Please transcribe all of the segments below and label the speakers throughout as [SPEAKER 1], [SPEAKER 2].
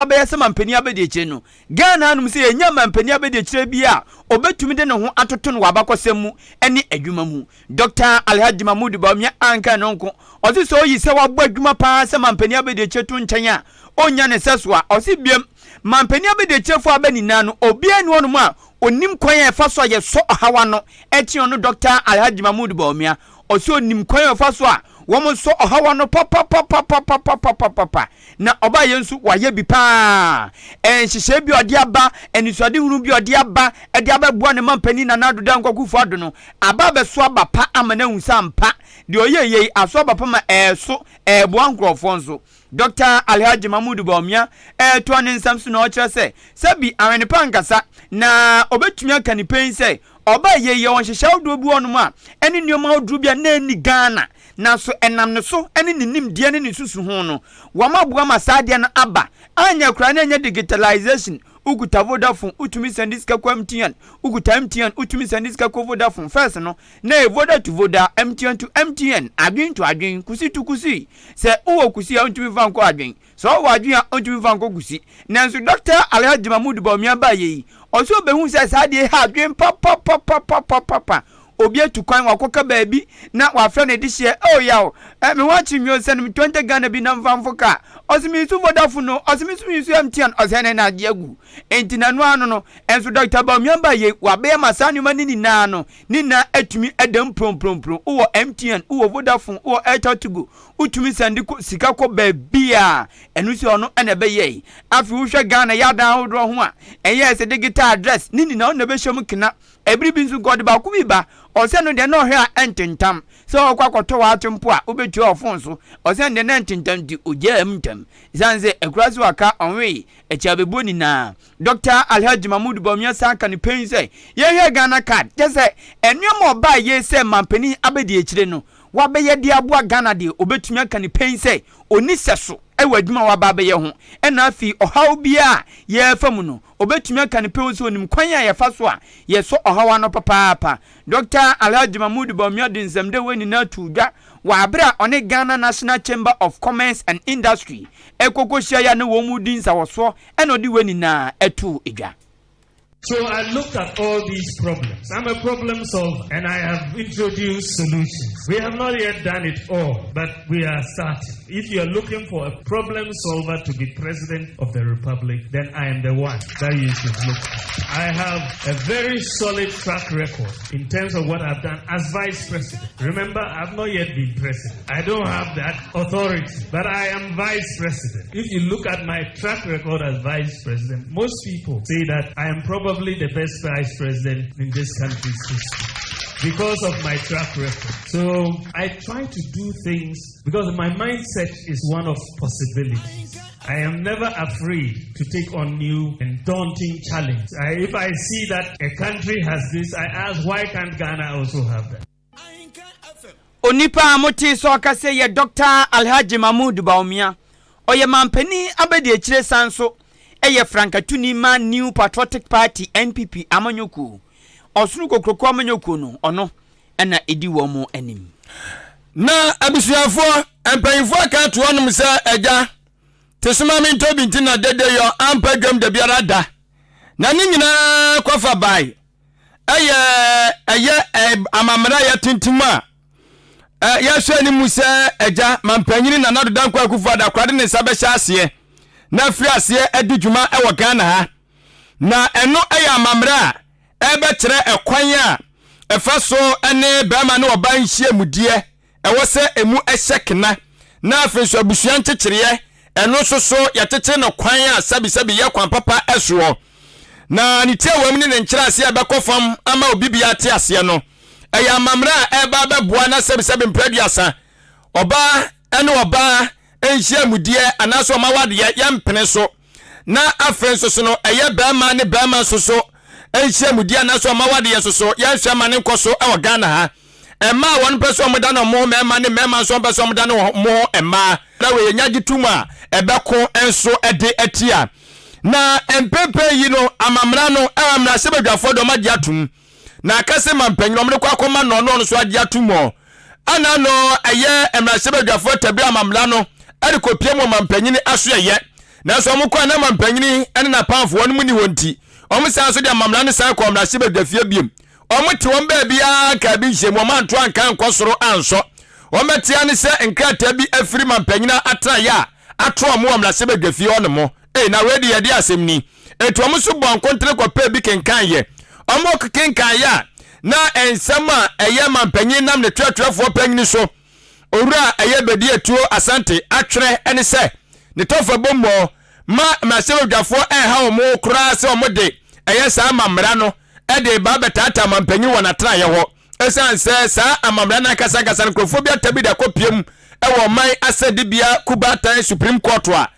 [SPEAKER 1] Abɛyɛ sɛ mampanin abadiakyire no, Ghana hanom sɛ yɛnnya mampanin abadiakyire bi a ɔbɛtumi de ne ho atoto no wɔ abakɔsɛm mu ne adwuma mu. Dɔkta Alhaji Mahmood Bawumia anka ɛno nko, ɔse sɛ ɔyi sɛ wabɔ adwuma paa sɛ mampanin abadiakyire to nkyɛn a, ɔnnya ne sɛso a, ɔse biam, mampanin abadiakyirefoɔ a aba nyinaa no, obiara nni hɔnom a ɔnim kwan a ɛfa so a yɛsɔ ɔhaw ano kyɛn ɔno Dɔkta Alhaji Mahmood Bawumia. Ɔse ɔnim kwan a ɔfa so a wɔsɔ ɔhaw ano papapapapapapapapa. Na ɔbaa yɛ nso wayɛ bi paa. Nhyehyɛe bi a ɔde aba, anisoadehunu bi a ɔde aba de abɛboa ne mampanin Nana Addo Dankwa Akufo Addo no, aba abɛso aba pa ama no ahu sɛ ampa deɛ ɔyɛeɛ yi aso aba pa ma ɛreso ɛreboa nkurɔfoɔ nso. Dɔkta Alhaji Mahmood Bawumia retoa ne nsɛm so na ɔkyerɛ sɛ, sɛbi awɛne pa ankasa na ɔbɛtumi aka ne pɛn sɛ ɔbaa yei yɛwɔ nhyehyɛe ahodoɔ bi wɔ hɔnom a ɛne nneɛma ahodoɔ bi a na ɛnni Ghana nanso ɛnam ne so ne ne nimdeɛ ne ne nsusuho no wɔaboa ma saa adeɛ no aba. Anyɛ koraa na ɛnyɛ digitalization, wokuta Vodafone wotumi sɛnde sika kɔ MTN, wokuta MTN wotumi sɛnde sika kɔ Vodafone. First no na ɛyɛ Voda to Voda, MTN to MTN, adwen to adwen, kusi to kusi. Sɛ wowɔ kusi a wontumi mfa nkɔ adwen, Sɛ ɔwɔ adwene a ontumi mfa nkɔ kusi. Nanso Dɔkta Alhaji Mahmood Bawumia baeɛ yi, ɔse ɔbɛhuu sɛ saa adeɛ yi ha adwene papapapapapapa. Obi atu kwan, wakɔka baabi na wafrɛ ne dehyeɛ, oh yaw, eh, me ho akyere me o, sɛne me 20 Ghana bi na mfa mfo kaa. Ɔse mensu Vodafone o, ɔse me nso mensu MTN, ɔse ɛne na agye agu. Enti na ɛno ara no no, nso Dɔkta Bawumia baeɛ yi, wabɛyɛ ma saa nneɛma no nyinaa no, ne nyinaa atumi ada mu prompromprом. Wowɔ MTN, wowɔ Vodafone, wowɔ Airtel Tigo, Wotumi sɛnde kɔ sika kɔ baabiaa ɛno si ɔno ɛna ɛbɛyɛe. Afei wohwɛ Ghana yɛ adan ahodoɔ ho a, ɛyɛɛ sɛ digital address ne nyinaa ɔno na ɛbɛhyɛ mu kena. Ɛbere bi nso nka ɔde baako bi ba, ɔsɛ no deɛ na ɔhwɛ a ɛntentam. Sɛ ɔkɔ akɔtɔ w'ate mpo a wobɛtua wɔ phone so. Ɔsɛ no deɛ na ɛntentam nti ɔgyaa mu ntɛm. Ɛsiane sɛ akura so aka ɔnwee akyi abɛbuo nyinaa. Dɔkta Alhaji Mahmood Bawumia san ka no pɛn sɛ yɛnhwɛ Ghana card kyɛ sɛ nnoɔma ɔbaa yei sɛ mampanin abɛdi akyire no wabɛyɛ de aboa Ghana deɛ ɔbɛtumi aka no pɛn sɛ ɔnni sɛso wɔ adwuma a waba abɛyɛ ho ɛna afei ɔhaw biara a yɛrefa mu no ɔbɛtumi aka no pɛn sɛ ɔnim kwan a yɛfa so a yɛsɔ ɔhaw ano papaapa. Dɔkta Alhaji Mahmood Bawumia de nsɛmdɛ wei nyinaa too dwa wɔ abere a ɔne Ghana National Chamber of Commerce and Industry ɛkɔkɔhyiaeɛ a na wɔn redi nsawɔsoɔ ɛna ɔde wei nyinaa too dwa.
[SPEAKER 2] So I looked at all these problems. I'm a problem solver and I have introduced solutions. We have not yet done it all, but we are starting. If you are looking for a problem solver to be president of the republic, then I am the one that you should look for. I have a very solid track record in terms of what I've done as vice president. Remember, I've not yet been president. I don't have that authority, but I am vice president. If you look at my track record as vice president, most people say that I am probably the best vice president in this country's history because of my track record. So I try to do things because my mindset is one of possibilities. I am never afraid to take on new and daunting challenge. I, if I see that a country has this, I ask, why can't Ghana also have that?
[SPEAKER 1] Onipa a motee sɛ ɔkasa yi yɛ Dɔkta Alhaji Mahmood Bawumia. Ɔyɛ manpanin abadiakyire san nso yɛ frankatuni ma New Patriotic Party, NPP, amanyɔkuo. Ɔsono Kokroko amanyɔkuo no, ɔno na ɛdi wɔn anim.
[SPEAKER 3] Na abusuafoɔ, mpanyinfoɔ aka ato hɔnom sɛ agya te soma me ntɔ bi nti na dede yɔ ampa dwam da biara da. Na ne nyinaa kɔfa bae. Ɛyɛ ɛyɛ amammerɛ a yɛatintim a yɛhwɛ anim sɛ agya mampanyini Nana Addo Dankwa Akufo-Addo akora de ne nsa bɛhyɛ aseɛ na afiri aseɛ adi dwuma wɔ Ghana ha. Na ɛno yɛ amammerɛ a ɛbɛkyerɛ ɛkwan a ɛfa so ne bɛrima ne ɔbaa nhyiamudeɛ ɛwɔ sɛ emu hyɛ kena, na afei nso abusua nkyekyereɛ, ɛno nso so yɛkyekyere no kwan a sɛbisɛbi yɛ kwan papa soɔ. Na ne tiawam ne ne nkyerɛaseɛ a ɛbɛkɔ fam ama obi biara ate aseɛ no, ɛyɛ amammerɛ a ɛreba abɛboa na sɛbisɛbi mprɛ aduasa ɔbaa ne ɔbaa nhyiamudeɛ anaasɛ ɔma wadeɛ yɛmpene so. Na afei nso so no, ɛyɛ barima ne barima nso so nhyiamudie anaasɛ wɔn awadeɛ nso so, yɛnhwɛ ma ne nkɔ so wɔ Ghana ha. Mmaa a wɔn pɛ sɛ wɔn dane wɔn ho mmarima ne mmarima nso wɔn pɛ sɛ wɔn dane wɔn ho mmaa. Na wei yɛnya gye tom a ɛbɛko nso de atia. Na mpɛmpɛn yi no, amammara no, ɛwɔ mmarahyɛbadwafoɔ de wɔn agye atom. Na aka sɛ ma mpanyin wɔn de kɔ akɔma no ɔno ɔno nso agye atom ɔ. Ɛna no ɛyɛ mmarahyɛbadwafoɔ tabiri amammara no de kɔpie mu ɔmampanyin asoɛyɛ. Nanso wɔn kɔɛ na mampanyini ne n'apamfo wɔn mu ni hɔ nti, wɔn san nso de amammerɛ no san kɔɔ mmarahyɛbadwafie biom. Wɔn te wɔn baabi ara nkaa bi nhyɛ mu, wɔn anto anka ankɔ soro ansɔ. Wɔn bɛtea ne sɛ nkrataa bi afiri mampanyini atenaeɛ a ato wɔn wɔ mmarahyɛbadwafie hɔ nom. Ei, na wei de yɛde asɛm ni. Enti wɔn nso bɔɔ nkontene kɔpɛɛ bi kenkan yɛ. Wɔn kenkan yɛ a, na nsɛm a ɛyɛ mampanyin nam ne twerɛtwerɛfoɔ panyini so, Owura a ɛyɛ Bediatuo Asante atwerɛ ne sɛ, ne tɔfabɔ mmɔ ma mmarahyɛbadwafoɔ ɛnha wɔn koraa sɛ wɔn de ɛyɛ saa amammara no de reba abɛtaataa mampanyin wɔ n'atenaeɛ hɔ. Ɛsiane sɛ saa amammara no ankasa ankasa no nkurɔfoɔ bi ata bi de akɔpiem wɔ ɔman asɛdibea kubaatan Supreme Court a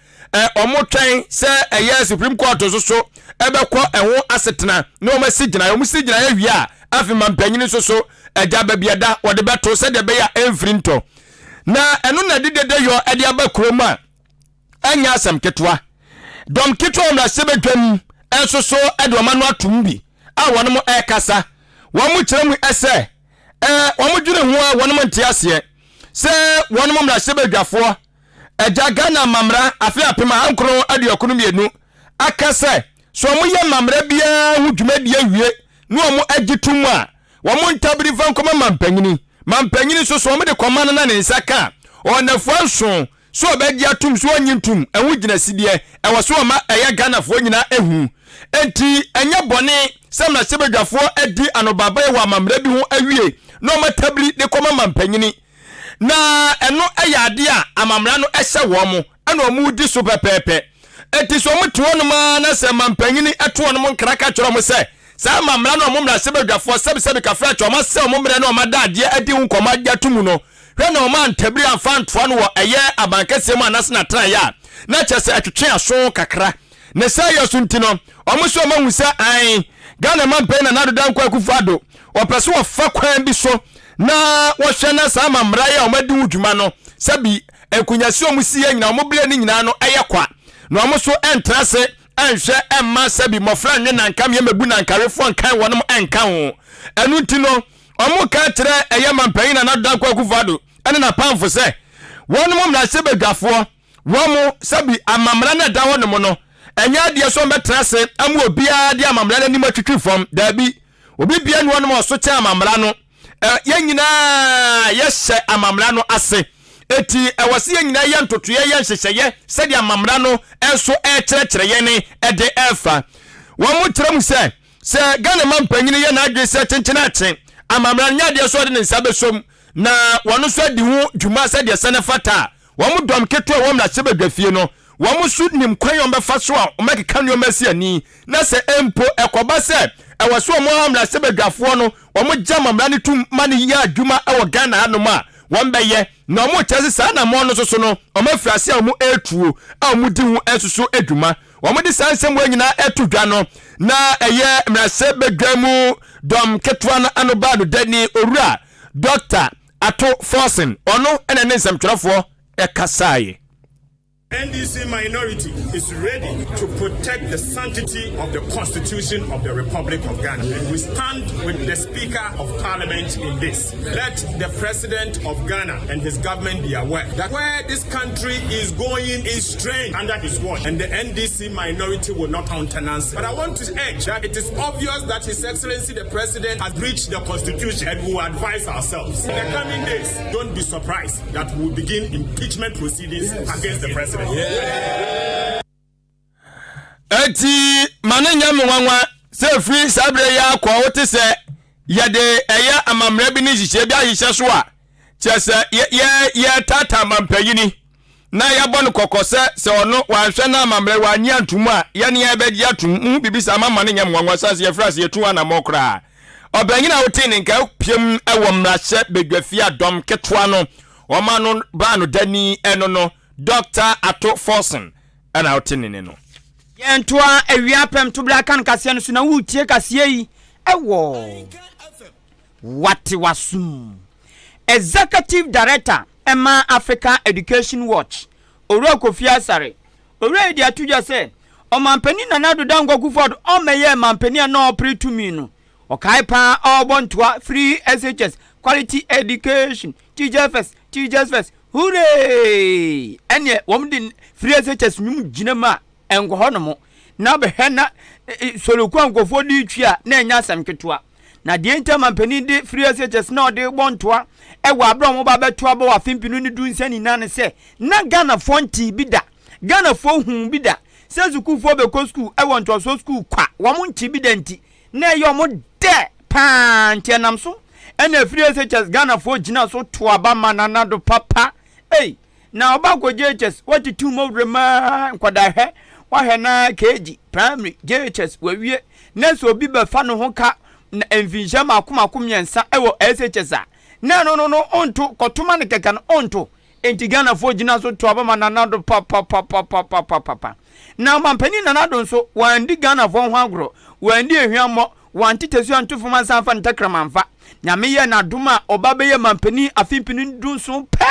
[SPEAKER 3] wɔtwɛn sɛ ɛyɛ Supreme Court nso so ɛbɛkɔ ɛho asetena na wɔn asi gyinaeɛ. Wɔn si gyinaeɛ wie a, afei mampanyin nso so agya baabi ɛda wɔde bɛto sɛdeɛ ɛbɛyɛ a ɛmfiri ntɔ. Na ɛno na ɛde dedeyɔ ɛde aba kurom a ɛnyɛ asɛm ketewa. Dɔm ketewa wɔ mmarahyɛbadwam nso so de wɔn ano atom bi a wɔn ɛrekasa. Wɔn kyerɛ mu sɛ ɛɛ wɔn dwene ho a wɔn nte aseɛ sɛ wɔn mmarahyɛbadwafoɔ agya Ghana amammerɛ afe 1992 aka sɛ sɛ wɔn yɛ amammerɛ biara ho dwumadie awie na wɔn agye to mu a wɔn ntabiri mfa nkɔma mampanyini. Mampanyini nso so wɔn de kɔma no na ne nsa ka a ɔwɔ nnafua nson sɛ ɔbɛgye atom sɛ ɔnnye ntom, ɛho gyinasideɛ ɛwɔ so ɔma ɛyɛ Ghanafoɔ nyinaa ɛhu. Enti ɛnyɛ bɔne sɛ mmarahyɛbadwafoɔ adi anobaabaeɛ wɔ amammerɛ bi ho awie na wɔn atabiri de kɔma mampanyini. Na ɛno yɛ adeɛ a amammerɛ no hyɛ wɔn ɛna wɔn redi so pɛpɛɛpɛ. Enti sɛ wɔn te hɔnom ara na sɛ mampanyini to wɔn nkra ka kyerɛ wɔn sɛ saa amammerɛ no a wɔn mmarahyɛbadwafoɔ sɛbesɛbe kafrakyɛ wɔn asɛ wɔn mmerɛ ne wɔn ada adeɛ adi ho nkɔmmɔ agye ato mu no, hwɛ na wɔn antabiri amfa antoa no wɔ ɛyɛ abankɛseɛ mu anaasɛ n'atenaeɛ a, na kyerɛ sɛ ɛtwetwe aso kakra. Ne saa yɛ so nti no, wɔn nso wɔahu sɛ ae, Ghana manpanin Nana Addo Dankwa Akufo Addo, wɔpɛ sɛ wɔfa kwan bi so na wɔhwɛ na saa amammerɛ yi a wɔadi ho dwuma no, sɛbi nkunyasi a wɔsi yɛ nyinaa, wɔn berɛ no nyinaa no ɛyɛ kwa, na wɔn nso ɛntra ase ɛnhwɛ ɛmma sɛbi mmɔfra nwe nanka meɛ mɛbu nankawefoɔ nkan wɔnom ɛnka ho. Ɛno nti no, wɔka kyerɛ ɛyɛ manpanin Nana Addo Dankwa Akufo Addo ne n'apamfo sɛ wɔnom mmarahyɛbadwafoɔ wɔn sɛbi amammerɛ no ɛda hɔ nom no, ɛnyɛ adeɛ sɛ wɔbɛtena ase ama obiara de amammerɛ no anim atwitwi fam. Daabi, obi bia ne wɔnom ɔso kyɛn amammerɛ no. Yɛn nyinaa yɛhyɛ amammerɛ no ase. Eti ɛwɔ sɛ yɛn nyinaa yɛ ntotoeɛ, yɛ nhyehyɛeɛ sɛdeɛ amammerɛ no nso ɛrekyerɛkyerɛ yɛn ɛde ɛrefa. Wɔn kyerɛ mu sɛ, sɛ Ghana mampanyini yɛ n'adwene sɛ kyenkyen akye amammerɛ no nyɛ adeɛ sɛ ɔde ne nsa bɛsom na wɔn nso adi ho dwuma sɛdeɛ sɛ ne fata a, Wɔn dɔm ketewa a ɛwɔ mmarahyɛbadwafie no, wɔn nso nim kwan a wɔbɛfa so a wɔbɛkeka nneɛma asi ani, na sɛ mpo ɛkɔba sɛ ɛwɔ sɛ wɔn ara mmarahyɛbadwafoɔ no wɔgye amammerɛ no tom ma no yɛ adwuma wɔ Ghana hanom a, wɔbɛyɛ. Na wɔkyerɛ sɛ saa anammɔn no nso so no, wɔafiri ase a wɔretuo a wɔdi ho nso so dwuma. Wɔde saa nsɛm wei nyinaa to dwa no, na ɛyɛ mmarahyɛbadwa mu dɔm ketewa no ano baa no dani Owura Dɔkta Ato Forson, ɔno na ne nsɛmtwerɛfoɔ kasaeɛ.
[SPEAKER 4] NDC minority is ready to protect the sanctity of the Constitution of the Republic of Ghana. And we stand with the Speaker of Parliament in this. Let the President of Ghana and his government be aware that where this country is going is strange under his watch, and the NDC minority will not countenance it. But I want to urge that it is obvious that His Excellency the President has breached the Constitution, and we will advise ourselves. In the coming days, don't be surprised that we will begin impeachment proceedings yes. against the president.
[SPEAKER 3] Yeah. Eti ma no nyɛ me nwanwa sɛ ɛfiri saa berɛ yi akɔ wote sɛ yɛde ɛyɛ amammerɛ bi ne nhyehyɛɛ bi ahyehyɛ so a kyerɛ sɛ yɛtaataa mampanyini na yɛabɔ no kɔkɔ sɛ sɛ ɔno wanhwɛ na amammerɛ wannye antom a, yɛne yɛn bɛgye atom. Muhu biribi saa ma ma no nyɛ mo nwanwa sane sɛ yɛfiri ase yɛtu anammɔn koraa. Ɔbanyin a wotee ne nka piam wɔ mmarahyɛ badwafie a dɔm ketewa no wɔma no baa no dani ɛno no, Dɔkta Ato Forson ɛna wote ne ne no.
[SPEAKER 1] Yɛntoa awia apɛm to bere akan kaseɛ no so na woretie kaseɛ yi wɔ Wate W'asom. Executive Director ma Africa Education Watch, Owura Kofi Asare. Owura yi de ato dwa sɛ, Ɔmanpanin Nana Addo Dankwa Akufo-Addo ɔmmɛyɛɛ manpanin a na ɔrepere tumi no. Ɔkae paa ɔrebɔ ntoa free SHS, quality education, teachers first, teachers first, Hurray! Ɛneɛ wɔn de free SHS nnwom gyina mu a ɛnkɔ hɔ nom na bɛhwɛ na soloku a nkurɔfoɔ de retwi a na ɛnyɛ asɛm ketewa. Na deɛ nti a mampanin de free SHS na ɔde bɔ ntoa ɛwɔ aberɛ a wɔn ba bɛto aba wɔ afe mpenu ne du nsia nyinaa ne sɛ na Ghanafoɔ ntee bi da, Ghanafoɔ huu bi da sɛ sukuufoɔ bɛkɔ sukuu ɛwɔ ntoasoɔ sukuu kwa, wɔn ntee bi da nti na ɛyɛ wɔn dɛ paa nti ɛnam so ɛna free SHS Ghanafoɔ gyina so to aba ma Nana Addo papa ei. Na ɔba kɔ JHS wɔtete mu ɔwura mu ara nkwadaa hwɛ wahwɛ na KG primary JHS wawie na sɛ obi bɛfa ne ho ka na mfinhyia mako mako mmiɛnsa wɔ SHS a na ɛno no no ɔnto kɔtoma no kɛkɛ no ɔnto nti Ghanafoɔ gyina so to aba ma Nana Addo papapapapapapa na ɔmampanin Nana Addo nso wandi Ghanafoɔ ho agorɔ wandi ehwammɔ wante tasuo anto fam ansa amfa ne tɛkrɛma amfa Nyame yɛɛ n'adom a ɔba bɛyɛ mampanin afe mpenu dunson pɛ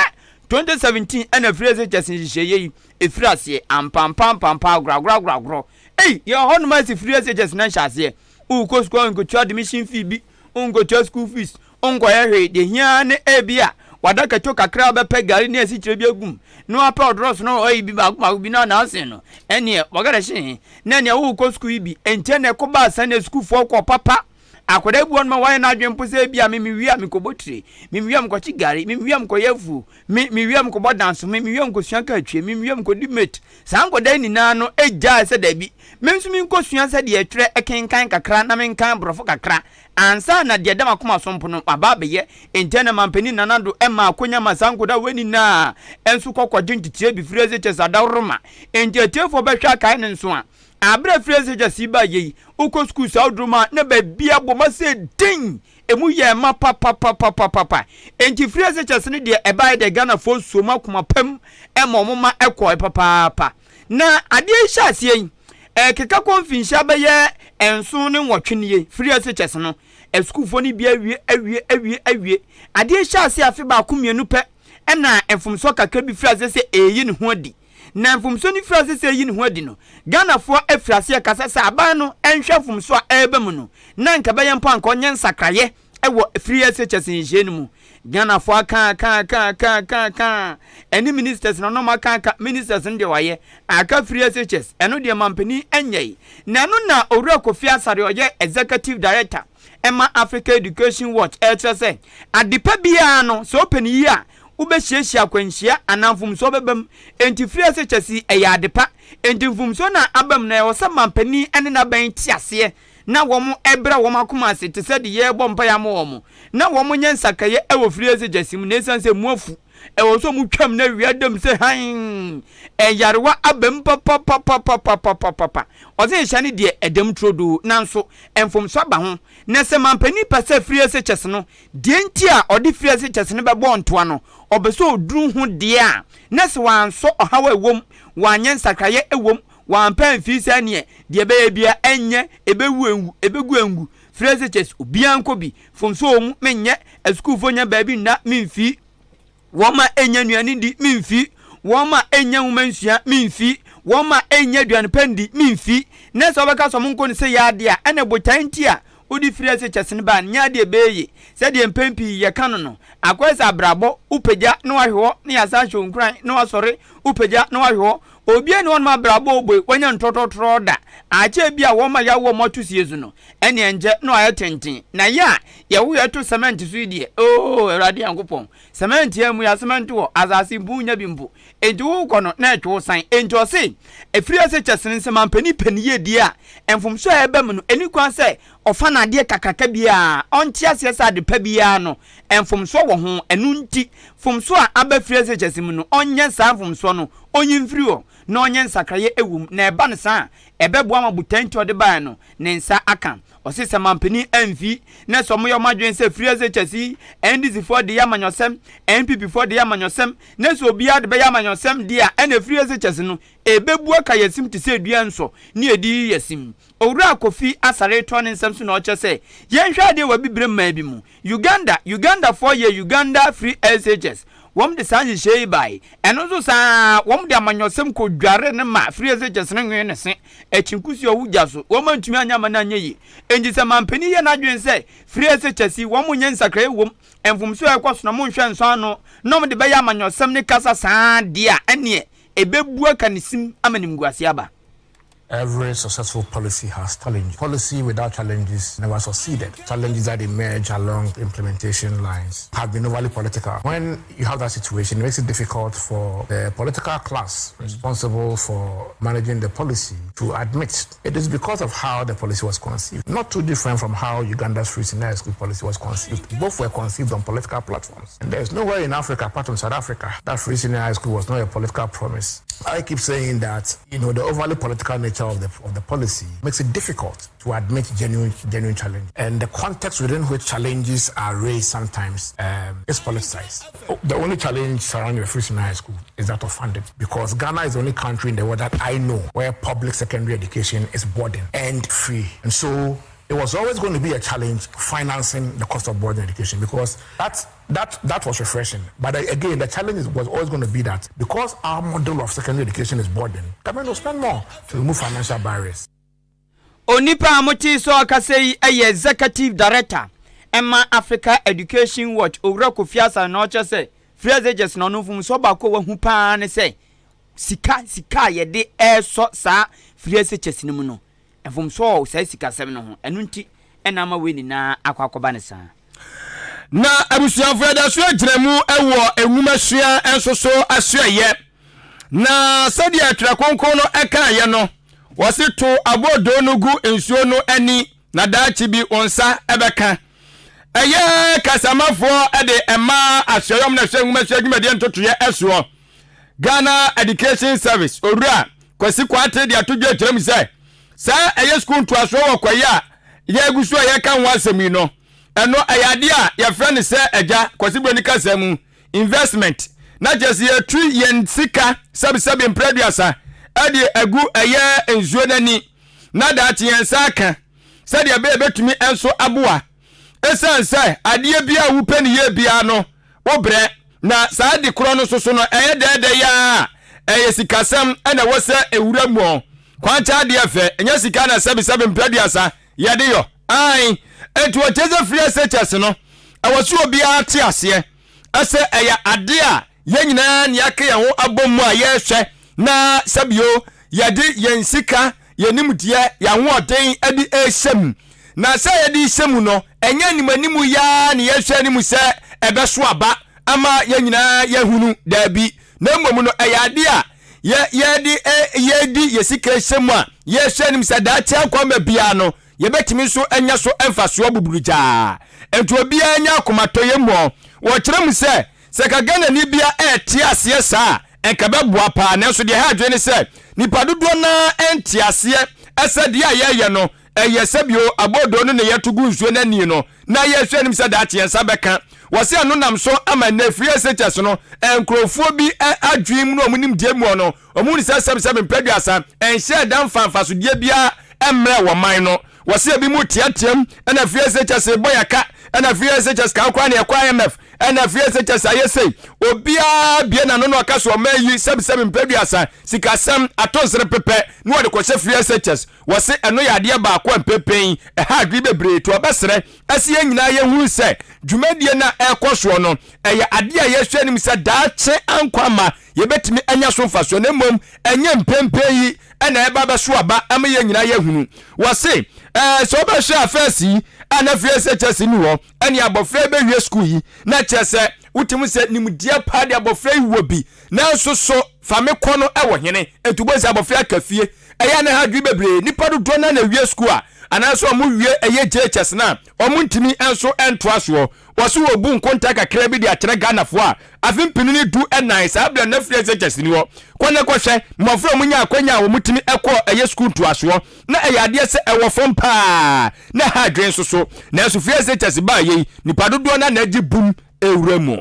[SPEAKER 1] 2017 ɛna free SHS nhyehyɛeɛ yi ɛfiri aseɛ ampampampaampa agorɔagorɔagorɔagorɔ ei yɛwɔ hɔ nom a ɛsi free SHS na nhyɛ aseɛ wokɔ sukuu a wonkɔtua admission fee bi wonkɔtua school fees wonkɔyɛ hwee deɛ hia ne ebi a wadakato kakra bɛpɛ gari ne asikyire bi agum na wapɛ ɔdorɔso no ɔyi bi baako baako bi na ɔnansen no ɛneɛ wɔgɛrɛ hyee na ɛneɛ wokɔ sukuu yi bi ɛnkyɛ na ɛkɔbaa sɛ na sukuufoɔ kɔ papa Akwadaa bi wɔ hɔ nom a wayɛ n'adwene mpo sɛ ebia me mewie a mekɔbɔ tire, me mewie a mekɔkye gari, me mewie a mekɔyɛ afuo, me mewie a mekɔbɔ danso, me mewie a mekɔsua kaatwie, me mewie a mekɔdi mate. Saa nkwadaa yi nyinaa no gyae sɛ dabi, me nso menkɔsua sɛdeɛ yɛtwerɛ kenkan kakra na menkan borɔfo kakra ansa na deɛ ɛda m'akoma so mpo no maba abɛyɛ. Enti ɛna Mampanin Nana Addo maa akwanya ma saa nkwadaa wei nyinaa nso kɔ kɔgye nteteɛ bi firi SHS Adaworoma. Enti atiefoɔ bɛhwɛ akae no nso a, Aber a Free SHS yi bae yi, wokɔ skuul saa oduru mu a, nna beebi abɔ ma sɛ din! Emu yɛɛ ma papapapapapa. Ntsi Free SHS no deɛ ɛbaeɛ deɛ Ghanafoɔ suo mu akoma pa mu ma wɔn ma ɛkɔɔe papaapa. Na adeɛ yi hyɛ aseɛ yi, ɛrekeka kɔ mfinhyia bɛyɛ nson ne nwɔtwe nie, Free SHS no, asukuufoɔ no bi awie awie awie awie. Adeɛ yi hyɛ aseɛ afe baako mmienu pɛ ɛna mfomsoɔ kakra bi firi aseɛ sɛ ɛreyi ne ho adi. Na mfomsoɔ no firi aseɛ sɛ ɛreyi ne ho adi no, Ghanafoɔ afiri aseɛ rekasa sɛ aban no nhwɛ mfomsoɔ a ɛreba mu no, na anka ɛbɛyɛ mpo anka ɔnyɛ nsakraeɛ wɔ free SHS nhyehyɛeɛ no mu. Ghanafoɔ aka aka aka aka aka aka ɛne ministers no na aka aka ministers no deɛ wɔayɛ aka free SHS ɛno deɛ mampanin nyɛe. Na ɛno na Owura Kofi Asare ɔyɛ executive director ɛma Africa Education Watch ɛrekyerɛ sɛ adepa biara no sɛ wopɛ no yie a wobɛhyiahyia akwanhyia anaa mfomsoɔ bɛba mu. Enti firi ase kyɛ se ɛyɛ ade pa. Enti mfomsoɔ no a aba mu no ɛwɔ sɛ manpanin ne n'aban te aseɛ na wɔn brɛ wɔn akoma ase te sɛ deɛ yɛrebɔ mpaeɛ ama wɔn na wɔn nyɛ nsakraeɛ wɔ firi ase kyɛ se mu na ɛsiane sɛ emu afu ɛwɔ sɛ wɔn twam na awia da mu sɛ hann nyarewa aba mu papapapapapapapa. Ɔse nhyɛ no deɛ ɛda mu turodoo nanso mfomsoɔ aba ho na sɛ manpanin pɛ sɛ firi ase kyɛ se no Deɛ nti a ɔde firi ase kyɛse no bɛbɔɔ ntoa no, ɔpɛ sɛ ɔduru ho deɛ a, na sɛ wansɔ ɔhaw a ɛwom, wanyɛ nsakraeɛ ɛwom, wampɛ amfiri sɛ ɛneɛ, deɛ ɛbɛyɛ biara ɛnyɛ, ɛbɛwu ɛnwu, ɛbɛgu ɛngu. Firi ase kyɛse, obiara nkɔ bi, mfomsoɔ wɔ mu, menyɛ, asukuufoɔ nya baabi nna, memfii. Wɔn a ennya nnuane ndi, mimfi, wɔn a ennya nwoma nsua, mimfi, wɔn a ennya aduane pa ndi, mimfi. Na sɛ wɔbɛka sɛ wɔnkɔ no sɛ yɛ ade a, ɛnna botae nti a wode firi ase kyɛ sen ba no nyɛ ade a ɛbɛyɛ yie. Sɛdeɛ mpɛn pii yɛka no no, akɔyɛ sɛ abrabɔ, wopagya na woahwe hɔ na yɛasan ahyɛ wo nkuran na woasɔre, wopagya na woahwe hɔ. Obiara nni hɔnom a abrabɔ a ɔbɔ yi, wanya no trɔtrɔtrɔ da. Akyɛ bi a wɔn a yɛawo wɔn ato sie so no, ɛnneɛ nkyɛ na wɔayɛ tenten. Na yɛ a yɛwo yɛn to sɛmɛnte so yi deɛ, oo Awurade Nyankopɔn, sɛmɛnte a mu yɛasɛmɛnte wɔ asase mpo wonnya bi mpo. Enti wokɔ no na ɛtwe wo san. Enti ɔse, ɛfiri ase kyɛ sene sɛ mampanin pɛ ne yiedie a, mfomsoɔ a ɛba mu no, ɛnni kwan sɛ ɔfa no adeɛ kakraka biara, ɔnte aseɛ sɛ ade pa biara no, mfomsoɔ wɔ ho. Ɛno nti, mfomsoɔ a aba firi ase kyɛ mu no, ɔnyɛ saa mfomsoɔ no, ɔnyi mfiri hɔ, na ɔnyɛ nsakraeɛ wɔ mu. Na ɛba no saa a, ɛbɛboa ma botae nti a ɔde baeɛ no, ne nsa aka. Ɔse sɛ mampanin amfi na sɛ ɔmo yɛ ɔmo adwene sɛ free SHS yi NDC foɔ de yɛ amanyɔsɛm, NPP foɔ de yɛ amanyɔsɛm na sɛ obiara de bɛyɛ amanyɔsɛm deɛ a ɛna free SHS no ɛbɛbu aka yɛsim te sɛ dua nsɔ ne yɛde yi yɛsim. Owura Kofi Asare toa ne nsɛm so na ɔkyerɛ sɛ yɛnhwɛ adeɛ wɔ abibire mmaa bi mu. Uganda, Ugandafoɔ yɛ Uganda free SHS. wɔn de saa nhyehyɛe yi bae. Ɛno nso saa ara, wɔn de amanyɔsɛm kɔdwaree no ma free SHS no nwee ne se akyi nkosi ɔwo gya so. Wɔn antumi anyɛ ama no anyɛ yie. Enti sɛ manpanin yɛ n'adwene sɛ free SHS yi wɔn nyɛ nsakraeɛ wom, mfomsoɔ a ɛkɔ so no wɔnhwɛ nsɔ ano na wɔn de bɛyɛ amanyɔsɛm ne kasa saa ara deɛ a, ɛnneɛ ɛbɛbu aka ne sim ama animguaseɛ aba.
[SPEAKER 5] Every successful policy has challenges. Policy without challenges never succeeded. Challenges that emerge along implementation lines have been overly political. When you have that situation, it makes it difficult for the political class responsible for managing the policy to admit it is because of how the policy was conceived. Not too different from how Uganda's free senior school policy was conceived. Both were conceived on political platforms. And there's nowhere in Africa, apart from South Africa, that free senior high school was not a political promise. I keep saying that, you know, the overly political nature of the, of the policy makes it difficult to admit genuine, genuine challenge. And the context within which challenges are raised sometimes is politicized. The only challenge surrounding the free senior high school is that of funding, because Ghana is the only country in the world that I know where public secondary education is boarding and free. And so it was always going to be a challenge financing the cost of boarding education because that that that was refreshing. But again, the challenge was always going to be that because our model of secondary education is boarding, government will spend more to remove financial barriers.
[SPEAKER 1] Onipa a mote sɛ ɔkasa yi yɛ Executive Director ma Africa Education Watch, Owura Kofi Asare na ɔkyerɛ sɛ Free SHS na ɔno mfomsoɔ baako a wahu paa ne sɛ sika sika a yɛde ɛresɔ saa Free SHS no mu no mfomsoɔ wɔ saa sikasɛm no ho ɛno nti ɛna ama wei nyinaa akɔ akɔba ne saa.
[SPEAKER 3] Na abusuafo yɛda so agyina mu wɔ nwomasua nso so asoɛyɛ. Na sɛdeɛ Twerɛ Kronkron no kaeɛ no, wɔse to aboodoo no gu nsuo no ani na daakye bi wo nsa bɛka. Ɛyɛ kasamafoɔ de ɛma asoɛyɔm na ɛhwɛ nwomasua dwumadie ntotoeɛ soɔ. Ghana Education Service Owura Kwasi Kwarteng de ato dwa kyerɛ mu sɛ saa ɛyɛ sukuu ntoasoɔ wɔ kwayi a yɛgu so a yɛka ho asɛm yi no, ɛno ɛyɛ adeɛ a yɛfrɛ no sɛ agya Kwasi Broni kasa mu investment na kyerɛ sɛ yɛtu yɛn sika sɛbesɛbe mprɛ aduasa de agu ɛyɛ nsuo no ani na daakye yɛn nsa aka sɛdeɛ ɛbɛyɛ bɛtumi nso aboa ɛsiane sɛ adeɛ bi a wopɛ ne yie biara no wobrɛ na saa ade korɔ no nso so no ɛyɛ dɛɛdɛ yɛ a ɛyɛ sikasɛm ɛna ɛwɔ sɛ ɛwura mu kwankyɛ adeɛ fɛ ɛnyɛ sika na sɛbesɛbe mprɛ aduasa yɛde yɔ ae enti wɔkyerɛ sɛ free SHS no ɛwɔ so obiara te aseɛ ɛsɛ ɛyɛ ade a yɛn nyinaa ne yɛaka yɛn ho abɔ mu a yɛrehwɛ na sɛbio yɛde yɛn sika yɛn nimdeɛ yɛn ahoɔden de ɛrehyɛ mu na sɛ yɛde hyɛ mu no ɛnyɛ animanimu yaa ne yɛhwɛ anim sɛ ɛbɛso aba ama yɛn nyinaa yɛhunu daabi na mmom no ɛyɛ ade a yɛde yɛdi yɛ sika hyɛ mu a yɛhwɛ anim sɛ daakye akɔma biara no yɛbɛtumi nso anya so mfasoɔ buburugyaa nti obiara nya akomatɔyɛ mu wɔkyerɛ mu sɛ sɛ ka Ghanani bia ɛte aseɛ saa a ɛnka bɛboa paa nanso deɛ ɛha adwene ne sɛ nipa dodoɔ naa ɛnte aseɛ ɛsɛ deɛ a yɛyɛ no ɛyɛ sɛbio abodoo no na yɛto gu nsuo no ani no na yɛhwɛ anim sɛ daakye yɛn nsa bɛka wɔsɛ ɛno nam so ama nnɛ free SHS no nkurɔfoɔ bi adwene mu na wɔn nimdeɛ mu no wɔn hu sɛ sɛbsɛb mpɛduasa ɛnhyɛ da mfa mfasodeɛ biara mmerɛ wɔ man no wɔsɛ ebi mu teateam ɛna free SHS bɔ yɛka ɛna free SHS kan koraa na yɛkɔ IMF ɛna free SHS ayɛ sei obiara bie n'ano na ɔka so ɔma yi sɛbsɛb mpɛduasa sikasɛm ato nsere pepɛ na wɔde kɔhyɛ free SHS wɔse ɛno yɛ adeɛ baako a mpepɛn ɛha adwene bebree to ɔbɛsrɛ ɛsɛ yɛn nyinaa yɛhunu sɛ dwumadie no a ɛrekɔ soɔ no ɛyɛ adeɛ a yɛhwɛ anim sɛ daakye ankwa ma yɛbɛtumi anya so mfasoɔ na mmom ɛnyɛ mpempɛn yi ɛna ɛba bɛso aba ama yɛn nyinaa yɛhunu wɔse ɛɛ sɛ wobɛhwɛ afɛɛsi yi a na free SHS ni hɔ ɛne abɔfra yi bɛwie sukuu yi na kyerɛ sɛ wotumi sɛ nimdeɛ paa de abɔfra yi wɔ bi nanso so fa me kɔ no ɛwɔ hene nti wobɛhu sɛ abɔfra aka fie ɛyɛ ne ha adwene bebree nipa dodoɔ na na wie sukuu a anaasɛ ɔmo wie ɛyɛ JHS na ɔmo ntumi nso ntoa soɔ wɔso wɔbu nkonta kakra bi de akyerɛ Ghanafoɔ a afe mpini ne du ɛnan saa berɛ na free SHS ni hɔ kɔ ne kɔhwɛ mmɔfra a ɔmo nya akwanya a wɔn tumi ɛkɔ ɛyɛ sukuu ntoasoɔ na ɛyɛ adeɛ sɛ ɛwɔ fam paa na ha adwene nso so nanso free SHS baa yei nipa dodoɔ na na agye bum ewura mu.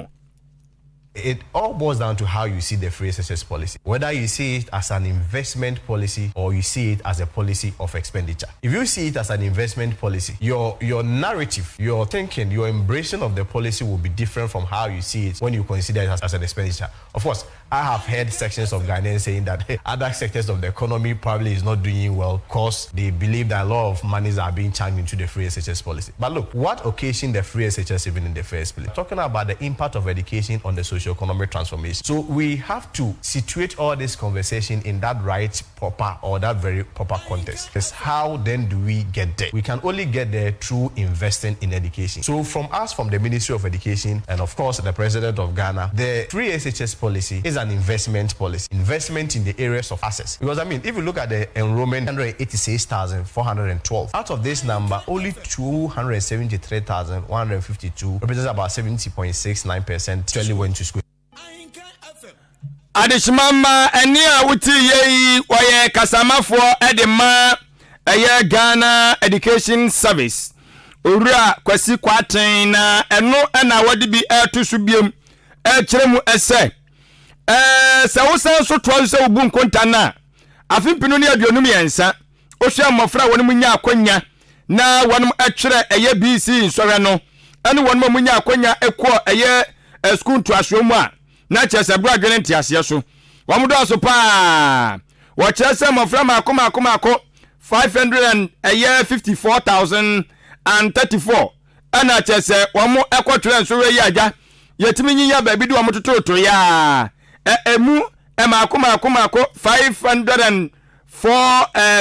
[SPEAKER 6] It all boils down to how you see the free SHS policy. Whether you see it as an investment policy or you see it as a policy of expenditure. If you see it as an investment policy, your, your narrative, your thinking, your embracing of the policy will be different from how you see it when you consider it as, as an expenditure. Of course, I have heard sections of Ghanaians saying that other sectors of the economy probably is not doing well because they believe that a lot of monies are being channeled into the free SHS policy. But look, what occasioned the free SHS even in the first place? Talking about the impact of education on the socio-economic transformation. So we have to situate all this conversation in that right, proper, or that very proper context. Is how then do we get there? We can only get there through investing in education. So from us, from the Ministry of Education, and of course the President of Ghana, the free SHS policy is an investment policy. Investment in the areas of access. Because I mean, if you look at the enrollment, 186,412. Out of this number, only 273,152 represents about 70.69% actually went to school.
[SPEAKER 3] Adehyema mma ɛne a wote yɛ yi wɔyɛ kasamafoɔ de ma ɛyɛ Ghana Education Service Owura Kwasi Kwarteng na ɛno ɛna wɔde bi ɛreto so biom ɛrekyerɛ mu ɛsɛ ɛɛ sɛ wosan so toa so sɛ wobu nkonta no a afe mpenu ne 23 wohwɛ mmɔfra a wɔn mu nya akwanya na wɔn ɛtwerɛ ɛyɛ BECE nsɔhwɛ no ɛne wɔn mu nya akwanya ɛkɔ ɛyɛ sukuu ntoasoɔ mu a na kyerɛ sɛ berɛ adwene nteaseɛ so wɔn dɔɔso paa. Wɔkyerɛ sɛ mmɔfra maako maako maako 500 and ɛyɛ 54,034 ɛna kyerɛ sɛ wɔn ɛkɔtwerɛ nsɔhwɛ yi agya yɛtumi nyinya baabi de wɔn tototo yaa ɛ emu ɛmaako maako maako 504